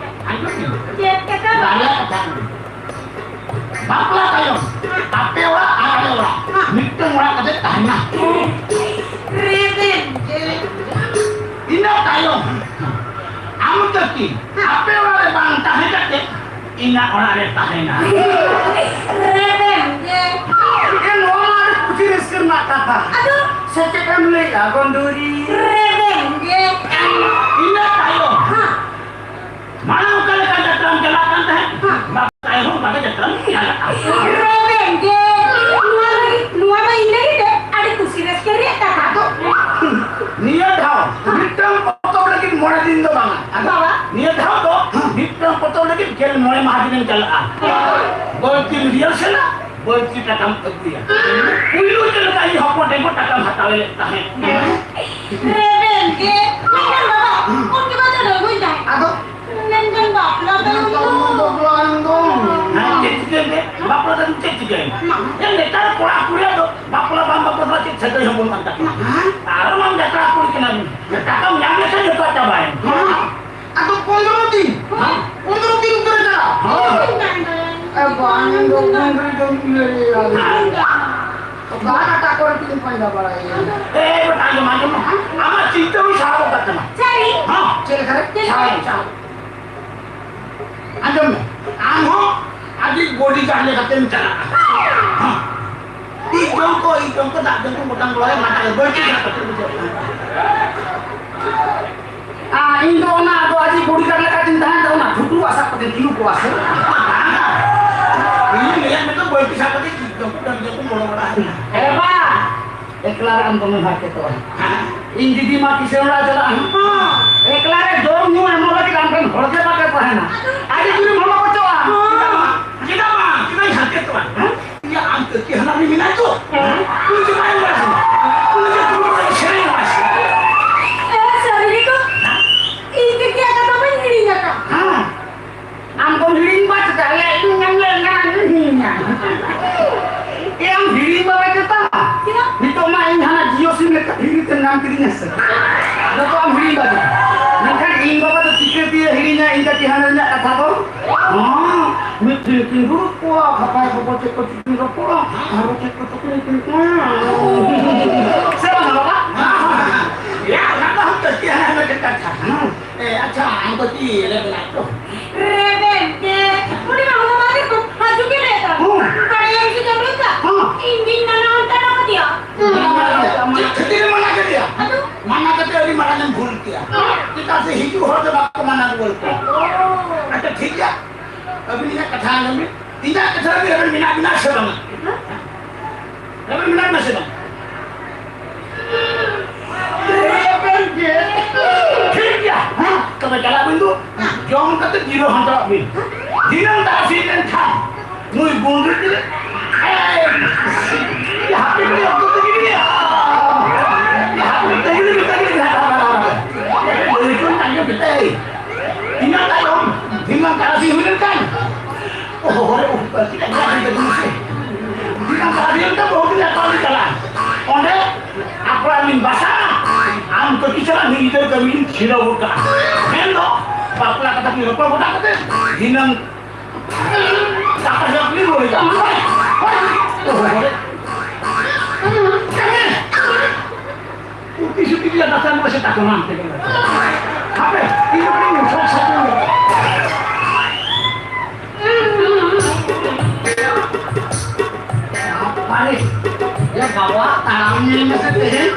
ᱟᱸᱡᱚᱢ ᱵᱤᱱ᱾ ᱪᱮᱫ ᱠᱟᱛᱷᱟ? ᱵᱟᱨᱭᱟ ᱠᱟᱛᱷᱟ ᱟᱸᱡᱚᱢ ᱵᱤᱱ᱾ ᱵᱟᱯᱞᱟ ᱛᱟᱭᱚᱢ ᱟᱯᱮ ᱚᱲᱟᱜ ᱟᱨ ᱟᱞᱮ ᱚᱲᱟᱜ ᱢᱤᱫᱴᱟᱝ ᱚᱲᱟᱜ ᱠᱟᱛᱮ ᱛᱟᱦᱮᱱᱟ᱾ ᱨᱮᱵᱮᱱ ᱜᱮ᱾ ᱤᱱᱟᱹ ᱛᱟᱭᱚᱢ ᱟᱢ ᱛᱟᱹᱠᱤᱱ ᱟᱯᱮ ᱚᱲᱟᱜ ᱨᱮ ᱵᱟᱝ ᱛᱟᱦᱮᱸ ᱠᱟᱛᱮ ᱤᱧᱟᱹᱜ ᱚᱲᱟᱜ ᱨᱮ ᱛᱟᱦᱮᱱᱟ᱾ ᱨᱮᱵᱮᱱ ᱜᱮ᱾ ᱮ, ᱱᱚᱣᱟ ᱢᱟ ᱟᱹᱰᱤ ᱠᱩᱥᱤ ᱨᱟᱹᱥᱠᱟᱹ ᱨᱮᱱᱟᱜ ᱠᱟᱛᱷᱟ᱾ ᱟᱫᱚ? ᱥᱮ ᱪᱮᱫ ᱮᱢ ᱞᱟᱹᱭᱮᱫᱼᱟ, ᱜᱚᱱᱰᱩᱨᱤ? ᱨᱮᱵᱮᱱ ᱜᱮ᱾ ᱤᱱᱟᱹ ᱛᱟᱭᱚᱢ ᱦᱮᱸ᱾ ᱢᱟᱲᱟᱝ ᱚᱠᱟ ᱞᱮᱠᱟ ᱡᱟᱛᱨᱟᱢ ᱪᱟᱞᱟᱜ ᱠᱟᱱ ᱛᱟᱦᱮᱸᱫ, ᱦᱮᱸ᱾ ᱵᱟᱯᱞᱟ ᱛᱟᱭᱚᱢ ᱚᱱᱠᱟ ᱜᱮ ᱡᱟᱛᱨᱟᱢ ᱪᱟᱞᱟᱜᱼᱟ᱾ ᱨᱮᱵᱮᱱ ᱜᱮ᱾ ᱱᱚᱣᱟ ᱞᱟᱹᱜᱤᱫ, ᱱᱚᱣᱟ ᱢᱟ ᱤᱧ ᱞᱟᱹᱜᱤᱫ ᱛᱮ ᱟᱹᱰᱤ ᱠᱩᱥᱤ ᱨᱟᱹᱥᱠᱟᱹ ᱨᱮᱭᱟᱜ ᱠᱟᱛᱷᱟ᱾ ᱟᱫᱚ ᱱᱤᱭᱟᱹ ᱫᱷᱟᱣ ᱦᱮᱸ᱾ ᱢᱤᱫᱴᱟᱝ ᱯᱚᱛᱚᱵ ᱞᱟᱹᱜᱤᱫ ᱢᱚᱬᱮ ᱫᱤᱱ ᱫᱚ ᱵᱟᱝᱟ᱾ ᱟᱫᱚ ᱵᱟᱵᱟ᱾ ᱱᱤᱭᱟᱹ ᱫᱷᱟᱣ ᱫᱚ ᱦᱮᱸ᱾ ᱢᱤᱫᱴᱟᱝ ᱯᱚᱛᱚᱵ ᱞᱟᱹᱜᱤᱫ ᱜᱮᱞ ᱢᱚᱬᱮ ᱢᱟᱦᱟ ᱫᱤᱱᱮᱢ ᱪᱟᱞᱟᱜᱼᱟ᱾ ᱵᱟᱹᱲᱛᱤᱢ ᱨᱤᱦᱟᱨᱥᱮᱞᱟ, ᱵᱟᱹᱲᱛᱤ ᱴᱟᱠᱟᱢ ᱟᱹᱜᱩᱭᱟ᱾ ᱯᱩᱭᱞᱩ ᱪᱮᱫ ᱞᱮᱠᱟ ᱤᱧ ᱦᱚᱯᱚᱱ ᱴᱷᱮᱱ ᱠᱷᱚᱱ ᱴᱟᱠᱟᱢ ᱦᱟᱛᱟᱣ ᱞᱮᱫ ᱛᱟᱦᱮᱸᱫ? ᱨᱮᱵᱮᱱ ᱜᱮ᱾ ᱢᱮᱱᱠᱷᱟᱱ ᱵᱟᱵᱟ, ᱩᱱ ᱡᱚᱠᱷᱚᱱ ᱫᱚ ᱰᱟᱺᱜᱩᱣᱟᱹᱧ ᱛᱟᱦᱮᱸ᱾ ᱟᱫᱚ? ᱢᱮᱱᱠᱷᱟᱱ ᱵᱟᱯᱞᱟ ᱛᱟᱭᱚᱢ ᱫᱚ? ᱵᱟᱯᱞᱟ ᱛᱟᱭᱚᱢ ᱫᱚ? ᱦᱮᱸ, ᱪᱮᱫ ᱪᱤᱠᱟᱹᱭᱮᱱ ᱛᱮ? ᱵᱟᱯᱞᱟ ᱛᱟᱭᱚᱢ ᱪᱮᱫ ᱪᱤᱠᱟᱹᱭᱮᱱ? ᱢᱟ᱾ ᱮ, ᱱᱮᱛᱟᱨ ᱠᱚᱲᱟ ᱠᱩᱲᱤᱭᱟᱜ ᱫᱚ ᱵᱟᱯᱞᱟ ᱵᱟᱝ ᱵᱟᱯᱞᱟ ᱫᱚ ᱪᱮᱫ ᱥᱟᱹᱜᱟᱹᱭ ᱦᱚᱸ ᱵᱟᱹᱱᱩᱜ ᱟᱱ ᱛᱟᱠᱚᱣᱟ᱾ ᱦᱮᱸ? ᱟᱨ ᱢᱟᱢ ᱡᱟᱛᱨᱟ ᱠᱩᱲᱤ ᱠᱟᱱᱟ ᱵᱤᱱ᱾ ᱴᱟᱠᱟᱢ ᱧᱟᱢ ᱞᱮᱠᱷᱟᱱ ᱡᱚᱛᱚᱣᱟᱜ ᱪᱟᱵᱟᱭᱮᱱ᱾ ᱦᱮᱸ᱾ ᱟᱫᱚ ᱯᱚᱱᱫᱽᱨᱚ ᱫᱤᱱ, ᱦᱮᱸ᱾ ᱯᱚᱱᱫᱽᱨᱚ ᱫᱤᱱ ᱩᱛᱟᱹᱨ ᱪᱟᱞᱟᱜ᱾ ᱦᱮᱸ᱾ ᱮ, ᱵᱟᱝ ᱫᱚ ᱯᱚᱱᱫᱽᱨᱚ ᱫᱤᱱ ᱞᱟᱹᱭ ᱟᱞᱮ᱾ ᱚᱠᱟ ᱠᱟᱴᱟ ᱠᱚᱨᱮ ᱵᱤᱱ ᱯᱟᱸᱡᱟ ᱵᱟᱲᱟᱭᱟ? ᱮ, ᱟᱸᱡᱚᱢ, ᱟᱸᱡᱚᱢ᱾ ᱟᱢᱟᱜ ᱪᱤᱱᱛᱟᱹ ᱦᱚᱸ ᱥᱟᱦᱟᱣ ᱠᱟᱜ ᱠᱟᱱᱟ᱾ ᱥᱟᱹᱨᱤ? ᱦᱮᱸ᱾ ᱪᱮᱫ ᱞᱮᱠᱟ ᱨᱮ? ᱪᱮᱫ ᱞᱮᱠᱟ ᱨᱮ? ᱥᱟᱦᱟᱣ, ᱥᱟᱦᱟᱣ᱾ ᱟᱸᱡᱚᱢ ᱢᱮ, ᱟᱢ ᱦᱚᱸ ᱟᱡᱤᱡ bodyguard ᱞᱮᱠᱟᱛᱮᱢ ᱪᱟᱞᱟᱜᱼᱟ᱾ ᱦᱮᱸ᱾ ᱤᱡ ᱡᱚᱢ ᱠᱚ, ᱤᱡ ᱡᱚᱢ ᱠᱚ, ᱫᱟᱜ ᱡᱚᱢ ᱠᱚ, ᱜᱚᱴᱟᱢ ᱞᱚᱦᱚᱭᱟ, ᱢᱟᱴᱟ ᱨᱮ ᱵᱟᱹᱲᱛᱤ ᱫᱟᱜ ᱠᱟᱛᱮ ᱵᱩᱡᱷᱟᱹᱜ ᱠᱟᱱᱟ᱾ ᱟᱨ ᱤᱧ ᱫᱚ ᱚᱱᱟ ᱟᱫᱚ ᱟᱡᱤᱡ bodyguard ᱞᱮᱠᱟᱛᱤᱧ ᱛᱟᱦᱮᱱ ᱫᱚ, ᱚᱱᱟ ᱴᱷᱩᱴᱨᱩ ᱟᱥᱟ ᱠᱟᱛᱮ ᱛᱤᱸᱜᱩ ᱠᱚᱣᱟ ᱥᱮ? ᱵᱟᱝᱟ᱾ ᱤᱧ ᱞᱟᱹᱭᱟᱫ ᱢᱮ ᱫᱚ ᱵᱟᱹᱲᱛᱤ ᱥᱟᱵ ᱠᱟᱛᱮ ᱤᱡ ᱡᱚᱢ ᱠᱚ, ᱫᱟᱜ ᱡᱚᱢ ᱠᱚ ᱵᱚᱞᱚ ᱵᱟᱲᱟ ᱟᱠᱟᱱᱟ᱾ ᱮ ᱵᱟ, ᱮᱠᱞᱟ ᱨᱮ ᱟᱢ ᱫᱚᱢᱮᱢ ᱦᱟᱨᱠᱮᱛᱚᱜᱼᱟ᱾ ᱦᱮᱸ? ᱤᱧ ᱫᱤᱫᱤ ᱢᱟ ᱠᱤᱥᱟᱹᱬ ᱚᱲᱟᱜ ᱪᱟᱞᱟᱜᱼᱟ᱾ ᱦᱮᱸ᱾ ᱮᱠᱞᱟ ᱨᱮ ᱡᱚᱢ ᱧᱩ ᱮᱢᱚᱜ ᱞᱟᱹᱜᱤᱫ ᱟᱢ ᱴᱷᱮᱱ ᱦᱚᱲ ᱜᱮ ᱵᱟᱠᱚ ᱛᱟᱦᱮᱱᱟ᱾ ᱟᱹᱰᱤ ᱡᱳᱨᱮᱢ ᱦᱚᱲ ᱠᱚᱪᱚᱜᱼᱟ᱾ ᱦᱮᱸ᱾ ᱪᱮᱫᱟᱜ ᱵᱟᱝ? ᱪᱮᱫᱟᱜ ᱵᱟᱝ? ᱪᱮᱫᱟᱜ ᱤᱧ ᱦᱟᱨᱠᱮᱛᱚᱜᱼᱟ? ᱦᱮᱸ? ᱤᱭᱟᱹ, ᱟᱢ ᱛᱟᱹᱠᱤ ᱦᱟᱱᱟ ᱨᱮ ᱢᱮᱱᱟᱭ ᱛᱚ? ᱦᱮᱸ᱾ ᱩᱱᱤ ᱡᱚᱢᱟᱭ ᱮᱢᱟ ᱥᱮ? ᱩᱱᱤ ᱡᱚᱢ ᱧᱩ ᱥᱮᱨᱮᱧ ᱮᱢᱟ ᱥᱮ? ᱮ, ᱥᱟᱹᱨᱤ ᱜᱮ ᱛᱚ? ᱤᱧ ᱛᱟᱹᱠᱤ ᱠᱟᱛᱷᱟ ᱵᱟᱹᱧ ᱦᱤᱲᱤᱧ ᱟᱠᱟᱫ᱾ ᱦᱮᱸ᱾ ᱟᱢ ᱫᱚᱢ ᱦᱤᱲᱤᱧ ᱵᱟᱫ ᱠᱟᱜᱼᱟ, ᱤᱧ ᱧᱟᱢ ᱞᱮ ᱮᱱᱠᱷᱟᱱ ᱤᱧ ᱦᱤᱲᱤᱧᱟ᱾ ᱮ, ᱟᱢ ᱦᱤᱲᱤᱧ ᱵᱟᱵᱟ ᱪᱮᱛᱟ? ᱪᱮᱫᱟᱜ? ᱱᱤᱛᱚᱜ ᱢᱟ ᱤᱧ ᱦᱟᱱᱟ Jio SIM ᱞᱮᱠᱟ free ᱛᱮᱢ ᱧᱟᱢ ᱠᱤᱫᱤᱧᱟ ᱥᱮ? ᱡᱚᱛᱚ ᱟᱢ ᱦᱤᱲᱤᱧ ᱵᱟᱫ ᱠᱟᱜᱼᱟ᱾ ᱢᱮᱱᱠᱷᱟᱱ ᱤᱧ ᱵᱟᱵᱟ ᱫᱚ ᱪᱤᱠᱟᱹᱛᱮ ᱦᱤᱲᱤᱧᱟ ᱤᱧ ᱠᱟᱹᱴᱤᱡ ᱦᱟᱱᱟ ᱨᱮᱱᱟᱜ ᱠᱟᱛᱷᱟ ᱫᱚ? ᱦᱚᱸ, ᱢᱤᱫ ᱴᱷᱮᱱ ᱠᱤᱱ ᱫᱩᱲᱩᱵ ᱠᱚᱜᱼᱟ, ᱠᱷᱟᱯᱟᱭ ᱠᱚᱠᱚ ᱪᱮᱫ ᱠᱚ ᱪᱤᱠᱟᱹ ᱠᱚᱜᱼᱟ, ᱟᱨᱚ ᱪᱮᱫ ᱠᱚᱪᱚ ᱠᱤᱱ ᱠᱤᱱ ᱠᱚᱣᱟ᱾ ᱥᱮ ᱵᱟᱝ ᱵᱟᱵᱟ? ᱦᱮᱸ, ᱦᱮᱸ, ᱦᱮᱸ᱾ ᱭᱟ, ᱚᱱᱟ ᱫᱚ ᱦᱟᱸᱜ ᱛᱟᱹᱠᱤ ᱦᱟᱱᱟ ᱨᱮᱱᱟᱜ ᱠᱟᱛᱷᱟ᱾ ᱦᱮᱸ᱾ ᱮ, ᱟᱪᱪᱷᱟ, ᱟᱢ ᱫᱚ ᱪᱮᱫ ᱨᱮ ᱢᱮᱱᱟᱜ ᱛᱚ? ᱨᱮᱵᱮᱱ ᱛᱮ, ᱩᱱᱤ ᱢᱟ ᱦᱚᱦᱚ ᱟᱫᱮ ᱠᱚ, ᱦᱤᱡᱩᱜ ᱜᱮ ᱞᱟᱹᱭ ᱫᱟ᱾ ᱦᱚᱸ᱾ ᱵᱟᱲᱟᱭᱟᱢ ᱪᱮᱫ ᱮᱢ ᱞᱟᱹᱭ ᱫᱟ? ᱦᱚᱸ᱾ ᱤᱧ ᱜᱤᱧ ᱢᱟᱱᱟ ᱦᱟᱛᱟᱲ ᱟᱠᱟᱫᱮᱭᱟ᱾ ᱪᱮᱫ ᱠᱷᱟᱹᱛᱤᱨ ᱮᱢ ᱢᱟᱱᱟ ᱠᱮᱫᱮᱭᱟ? ᱟᱫᱚ? ᱢᱟᱱᱟ ᱠᱟᱛᱮ ᱟᱹᱰᱤ ᱢᱟᱨᱟᱝ ᱮᱢ ᱵᱷᱩᱞ ᱠᱮᱫᱟ᱾ ᱦᱚᱸ᱾ ᱪᱮᱫᱟᱜ ᱥᱮ ᱦᱤᱡᱩᱜ ᱦᱚᱲ ᱫᱚ ᱵᱟᱠᱚ ᱢᱟᱱᱟ ᱨᱩᱣᱟᱹᱲ ᱠᱚᱣᱟ᱾ ᱚ᱾ ᱟᱪᱪᱷᱟ, ᱴᱷᱤᱠ ᱜᱮᱭᱟ᱾ ᱟᱹᱵᱤᱱ ᱤᱧᱟᱹᱜ ᱠᱟᱛᱷᱟ ᱟᱸᱡᱚᱢ ᱵᱤᱱ᱾ ᱤᱧᱟᱹᱜ ᱠᱟᱛᱷᱟ ᱨᱮ ᱟᱹᱵᱤᱱ ᱢᱮᱱᱟᱜ ᱵᱤᱱᱟ ᱥᱮ ᱵᱟᱝᱟ? ᱦᱮᱸ? ᱨᱮᱵᱮᱱ ᱢᱮᱱᱟᱜ ᱵᱮᱱᱟ ᱥᱮ ᱵᱟᱝ? ᱨᱮᱵᱮᱱ ᱜᱮ᱾ ᱴᱷᱤᱠ ᱜᱮᱭᱟ᱾ ᱦᱮᱸ? ᱛᱚᱵᱮ ᱪᱟᱞᱟᱜ ᱵᱤᱱ ᱫᱩ᱾ ᱡᱚᱢ ᱠᱟᱛᱮ ᱡᱤᱨᱟᱹᱣ ᱦᱟᱛᱟᱲᱚᱜ ᱵᱤᱱ᱾ ᱫᱷᱤᱱᱟᱹᱝ ᱛᱟᱨᱟᱥᱤᱧ ᱞᱮᱱᱠᱷᱟᱱ ᱱᱩᱭ ᱜᱩᱸᱰᱨᱤ ᱛᱮ, ᱮᱭ, ᱦᱟᱯᱮ ᱠᱟᱹᱴᱤᱡ ᱚᱠᱛᱚ ᱛᱟᱹᱜᱤ ᱵᱤᱱ᱾ ᱦᱟᱯᱮ ᱛᱟᱹᱜᱤ ᱵᱤᱱ, ᱛᱟᱹᱜᱤ ᱵᱤᱱ᱾ ᱞᱟᱹᱭ ᱠᱚ ᱛᱟᱸᱜᱤ ᱵᱤᱱ᱾ ᱤᱱᱟᱹ ᱛᱟᱭᱚᱢ ᱫᱷᱤᱱᱟᱹᱝ ᱛᱟᱨᱟᱥᱤᱧ ᱦᱩᱭ ᱞᱮᱱᱠᱷᱟᱱ ᱚᱦᱚ, ᱚᱦᱚ, ᱠᱟᱹᱴᱤᱡ ᱟᱸᱡᱚᱢ ᱛᱟᱵᱚᱱ ᱢᱮᱥᱮ᱾ ᱫᱤᱱᱟᱹᱢ ᱛᱟᱨᱟᱥᱤᱧ ᱚᱱᱛᱮ ᱵᱟᱹᱦᱩ ᱴᱷᱮᱱ ᱧᱟᱯᱟᱢ ᱞᱤᱧ ᱪᱟᱞᱟᱜᱼᱟ᱾ ᱚᱸᱰᱮ ᱟᱠᱚ ᱚᱲᱟᱜ ᱞᱤᱧ ᱵᱟᱥᱟᱜᱼᱟ᱾ ᱟᱢ ᱠᱟᱹᱴᱤᱡ ᱪᱟᱞᱟᱜ ᱢᱤᱫ ᱜᱤᱫᱟᱹᱨ ᱠᱟᱹᱢᱤ ᱞᱤᱧ ᱪᱷᱤᱰᱟᱹᱣ ᱜᱚᱫ ᱠᱟᱜᱼᱟ᱾ ᱢᱮᱱᱫᱚ ᱵᱟᱯᱞᱟ ᱠᱟᱛᱷᱟ ᱠᱤᱱ ᱨᱚᱯᱚᱲ ᱜᱚᱴᱟ ᱠᱟᱛᱮ ᱫᱷᱤᱱᱟᱹᱝ ᱫᱟᱠᱟ ᱡᱚᱢ ᱞᱤᱧ ᱨᱩᱣᱟᱹᱲ ᱦᱤᱡᱩᱜᱼᱟ᱾ ᱚᱦᱚ, ᱚᱦᱚ᱾ ᱩᱛᱤ ᱥᱩᱛᱤ ᱜᱮᱭᱟ, ᱫᱟᱠᱟ ᱢᱟ ᱥᱮᱛᱟᱜ ᱠᱷᱚᱱ ᱟᱢ ᱛᱮᱜᱮ᱾ ᱦᱟᱯᱮ, ᱤᱧ ᱫᱚ ᱠᱟᱹᱴᱤᱡ ᱢᱚᱥᱞᱟ ᱥᱟᱠᱟᱢ ᱞᱮ᱾ ᱵᱟᱵᱟᱨᱮ, ᱮ ᱵᱟᱵᱟ, ᱛᱟᱲᱟᱢ ᱧᱮᱞ ᱢᱮᱥᱮ ᱛᱮᱦᱮᱧ᱾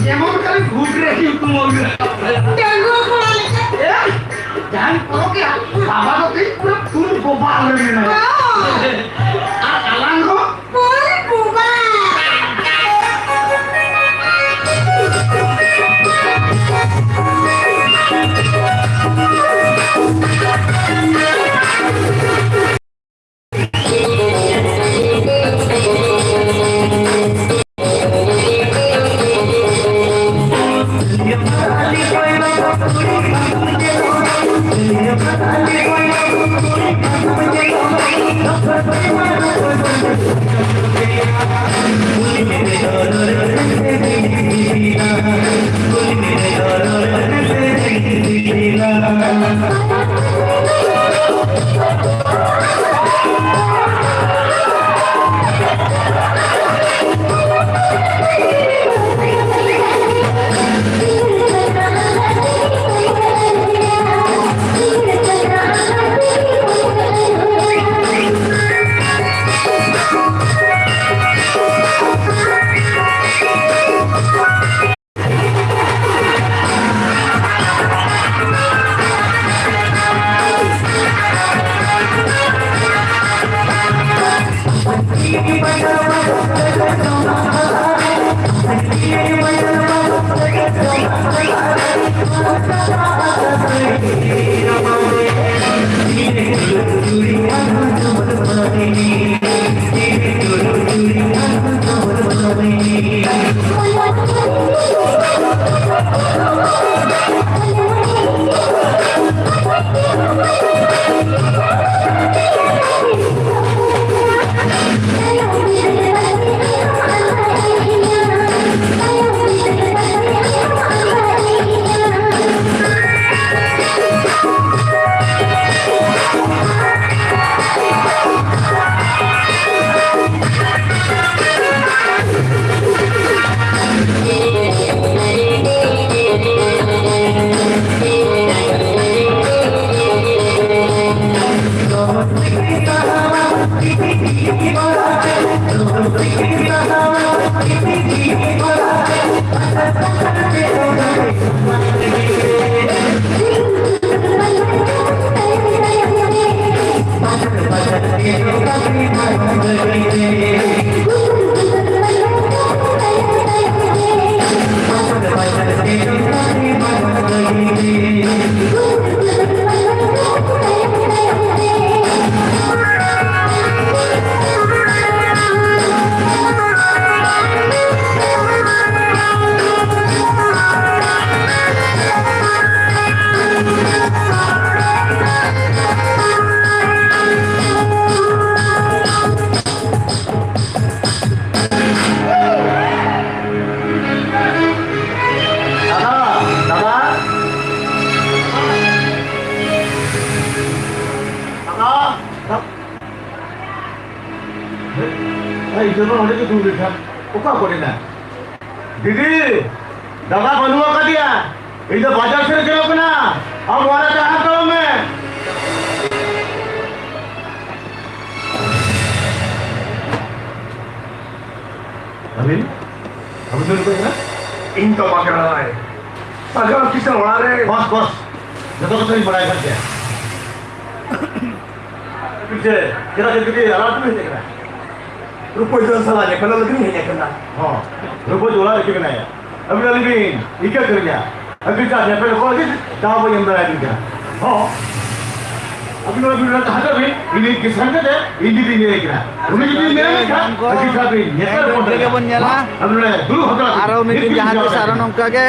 ᱡᱮᱢᱚᱱ ᱠᱷᱟᱹᱞᱤ ᱵᱷᱩᱛ ᱨᱮ ᱧᱩᱛᱩᱢ ᱚᱞ ᱢᱮᱱᱟᱜᱼᱟ᱾ ᱰᱟᱺᱜᱩᱣᱟᱹ ᱠᱚᱲᱟ ᱞᱮᱠᱟ᱾ ᱮ, ᱡᱟᱦᱟᱸᱭ ᱯᱚᱨᱚᱠᱤᱭᱟ, ᱵᱟᱵᱟ ᱫᱚ ᱛᱮᱦᱮᱧ ᱯᱩᱨᱟᱹ ᱯᱷᱩᱞ ᱵᱳᱵᱟ ᱨᱮ ᱢᱮᱱᱟᱭᱟ᱾ ᱦᱚᱸ᱾ ᱟᱨ ᱟᱞᱟᱝ ᱦᱚᱸ ᱯᱩᱨ ᱵᱩᱵᱟ᱾ ᱡᱮᱢᱚᱱ ᱚᱸᱰᱮ ᱜᱮ ᱫᱩᱲᱩᱵ ᱞᱮᱠᱷᱟᱱ ᱚᱠᱟ ᱠᱚᱨᱮᱱᱟᱜ? ᱫᱤᱫᱤ, ᱫᱟᱫᱟ ᱵᱟᱹᱱᱩᱜ ᱟᱠᱟᱫᱮᱭᱟ, ᱤᱧ ᱫᱚ ᱵᱟᱡᱟᱨ ᱥᱮᱫ ᱪᱟᱞᱟᱜ ᱠᱟᱱᱟ, ᱟᱢ ᱚᱲᱟᱜ ᱨᱮ ᱛᱟᱦᱮᱸ ᱦᱟᱛᱟᱲᱚᱜ ᱢᱮ᱾ ᱟᱹᱵᱤᱱ? ᱟᱹᱵᱤᱱ ᱫᱚ ᱚᱠᱚᱭ ᱠᱟᱱᱟ? ᱤᱧ ᱫᱚ ᱵᱟᱜᱽᱲᱟᱭ᱾ ᱥᱟᱜᱟᱲ ᱠᱤᱥᱟᱹᱬ ᱚᱲᱟᱜ ᱨᱮ᱾ ᱵᱟᱥ, ᱵᱟᱥ, ᱡᱚᱛᱚ ᱠᱟᱛᱷᱟ ᱞᱤᱧ ᱵᱟᱲᱟᱭ ᱠᱟᱱ ᱜᱮᱭᱟ᱾ ᱪᱮᱫ, ᱪᱮᱫᱟᱜ ᱪᱮᱫ ᱠᱟᱹᱴᱤᱡ ᱟᱞᱟᱫᱟ ᱛᱮᱵᱤᱱ ᱦᱮᱡ ᱟᱠᱟᱱᱟ? ᱨᱩᱯᱟᱹᱭ ᱫᱚ ᱥᱟᱞᱟ ᱧᱮᱯᱮᱞ ᱞᱟᱹᱜᱤᱫ ᱤᱧ ᱦᱮᱡ ᱟᱠᱟᱱᱟ᱾ ᱦᱚᱸ, ᱨᱩᱯᱟᱹᱭ ᱫᱚ ᱚᱲᱟᱜ ᱨᱮᱜᱮ ᱢᱮᱱᱟᱭᱟ᱾ ᱟᱹᱵᱤᱱ ᱟᱹᱞᱤᱧ ᱵᱤᱱ ᱤᱠᱟᱹ ᱠᱟᱹᱞᱤᱧᱟ᱾ ᱟᱹᱵᱤᱱ ᱥᱟᱶ ᱧᱮᱯᱮᱞ ᱠᱚ ᱞᱟᱹᱜᱤᱫ ᱫᱟᱣ ᱵᱟᱹᱧ ᱮᱢ ᱫᱟᱲᱮᱭᱟᱵᱤᱱ ᱠᱟᱱᱟ᱾ ᱦᱚᱸ, ᱟᱹᱵᱤᱱ ᱚᱱᱟ ᱵᱤᱱ ᱚᱱᱟ ᱛᱟᱦᱮᱸ ᱠᱟᱜ ᱵᱤᱱ, ᱤᱧ ᱠᱤᱥᱟᱱ ᱠᱟᱛᱮ ᱤᱧ ᱡᱩᱫᱤ ᱧᱮᱞ ᱠᱟᱱᱟ᱾ ᱩᱱᱤ ᱡᱩᱫᱤ ᱧᱮᱞ ᱠᱷᱟᱱ, ᱟᱹᱵᱤᱱ ᱥᱟᱶ ᱵᱤᱱ ᱧᱮᱯᱮᱞ ᱛᱮᱦᱮᱧ ᱫᱚ ᱤᱱᱠᱟᱹ ᱜᱮᱵᱚᱱ ᱧᱮᱞᱟ᱾ ᱟᱹᱵᱤᱱ ᱚᱸᱰᱮ ᱫᱩᱲᱩᱵ ᱦᱟᱛᱟᱲ ᱟᱨᱚ ᱢᱤᱫ ᱫᱤᱱ ᱡᱟᱦᱟᱸ ᱛᱤᱥ ᱟᱨᱚ ᱱᱚᱝᱠᱟ ᱜᱮ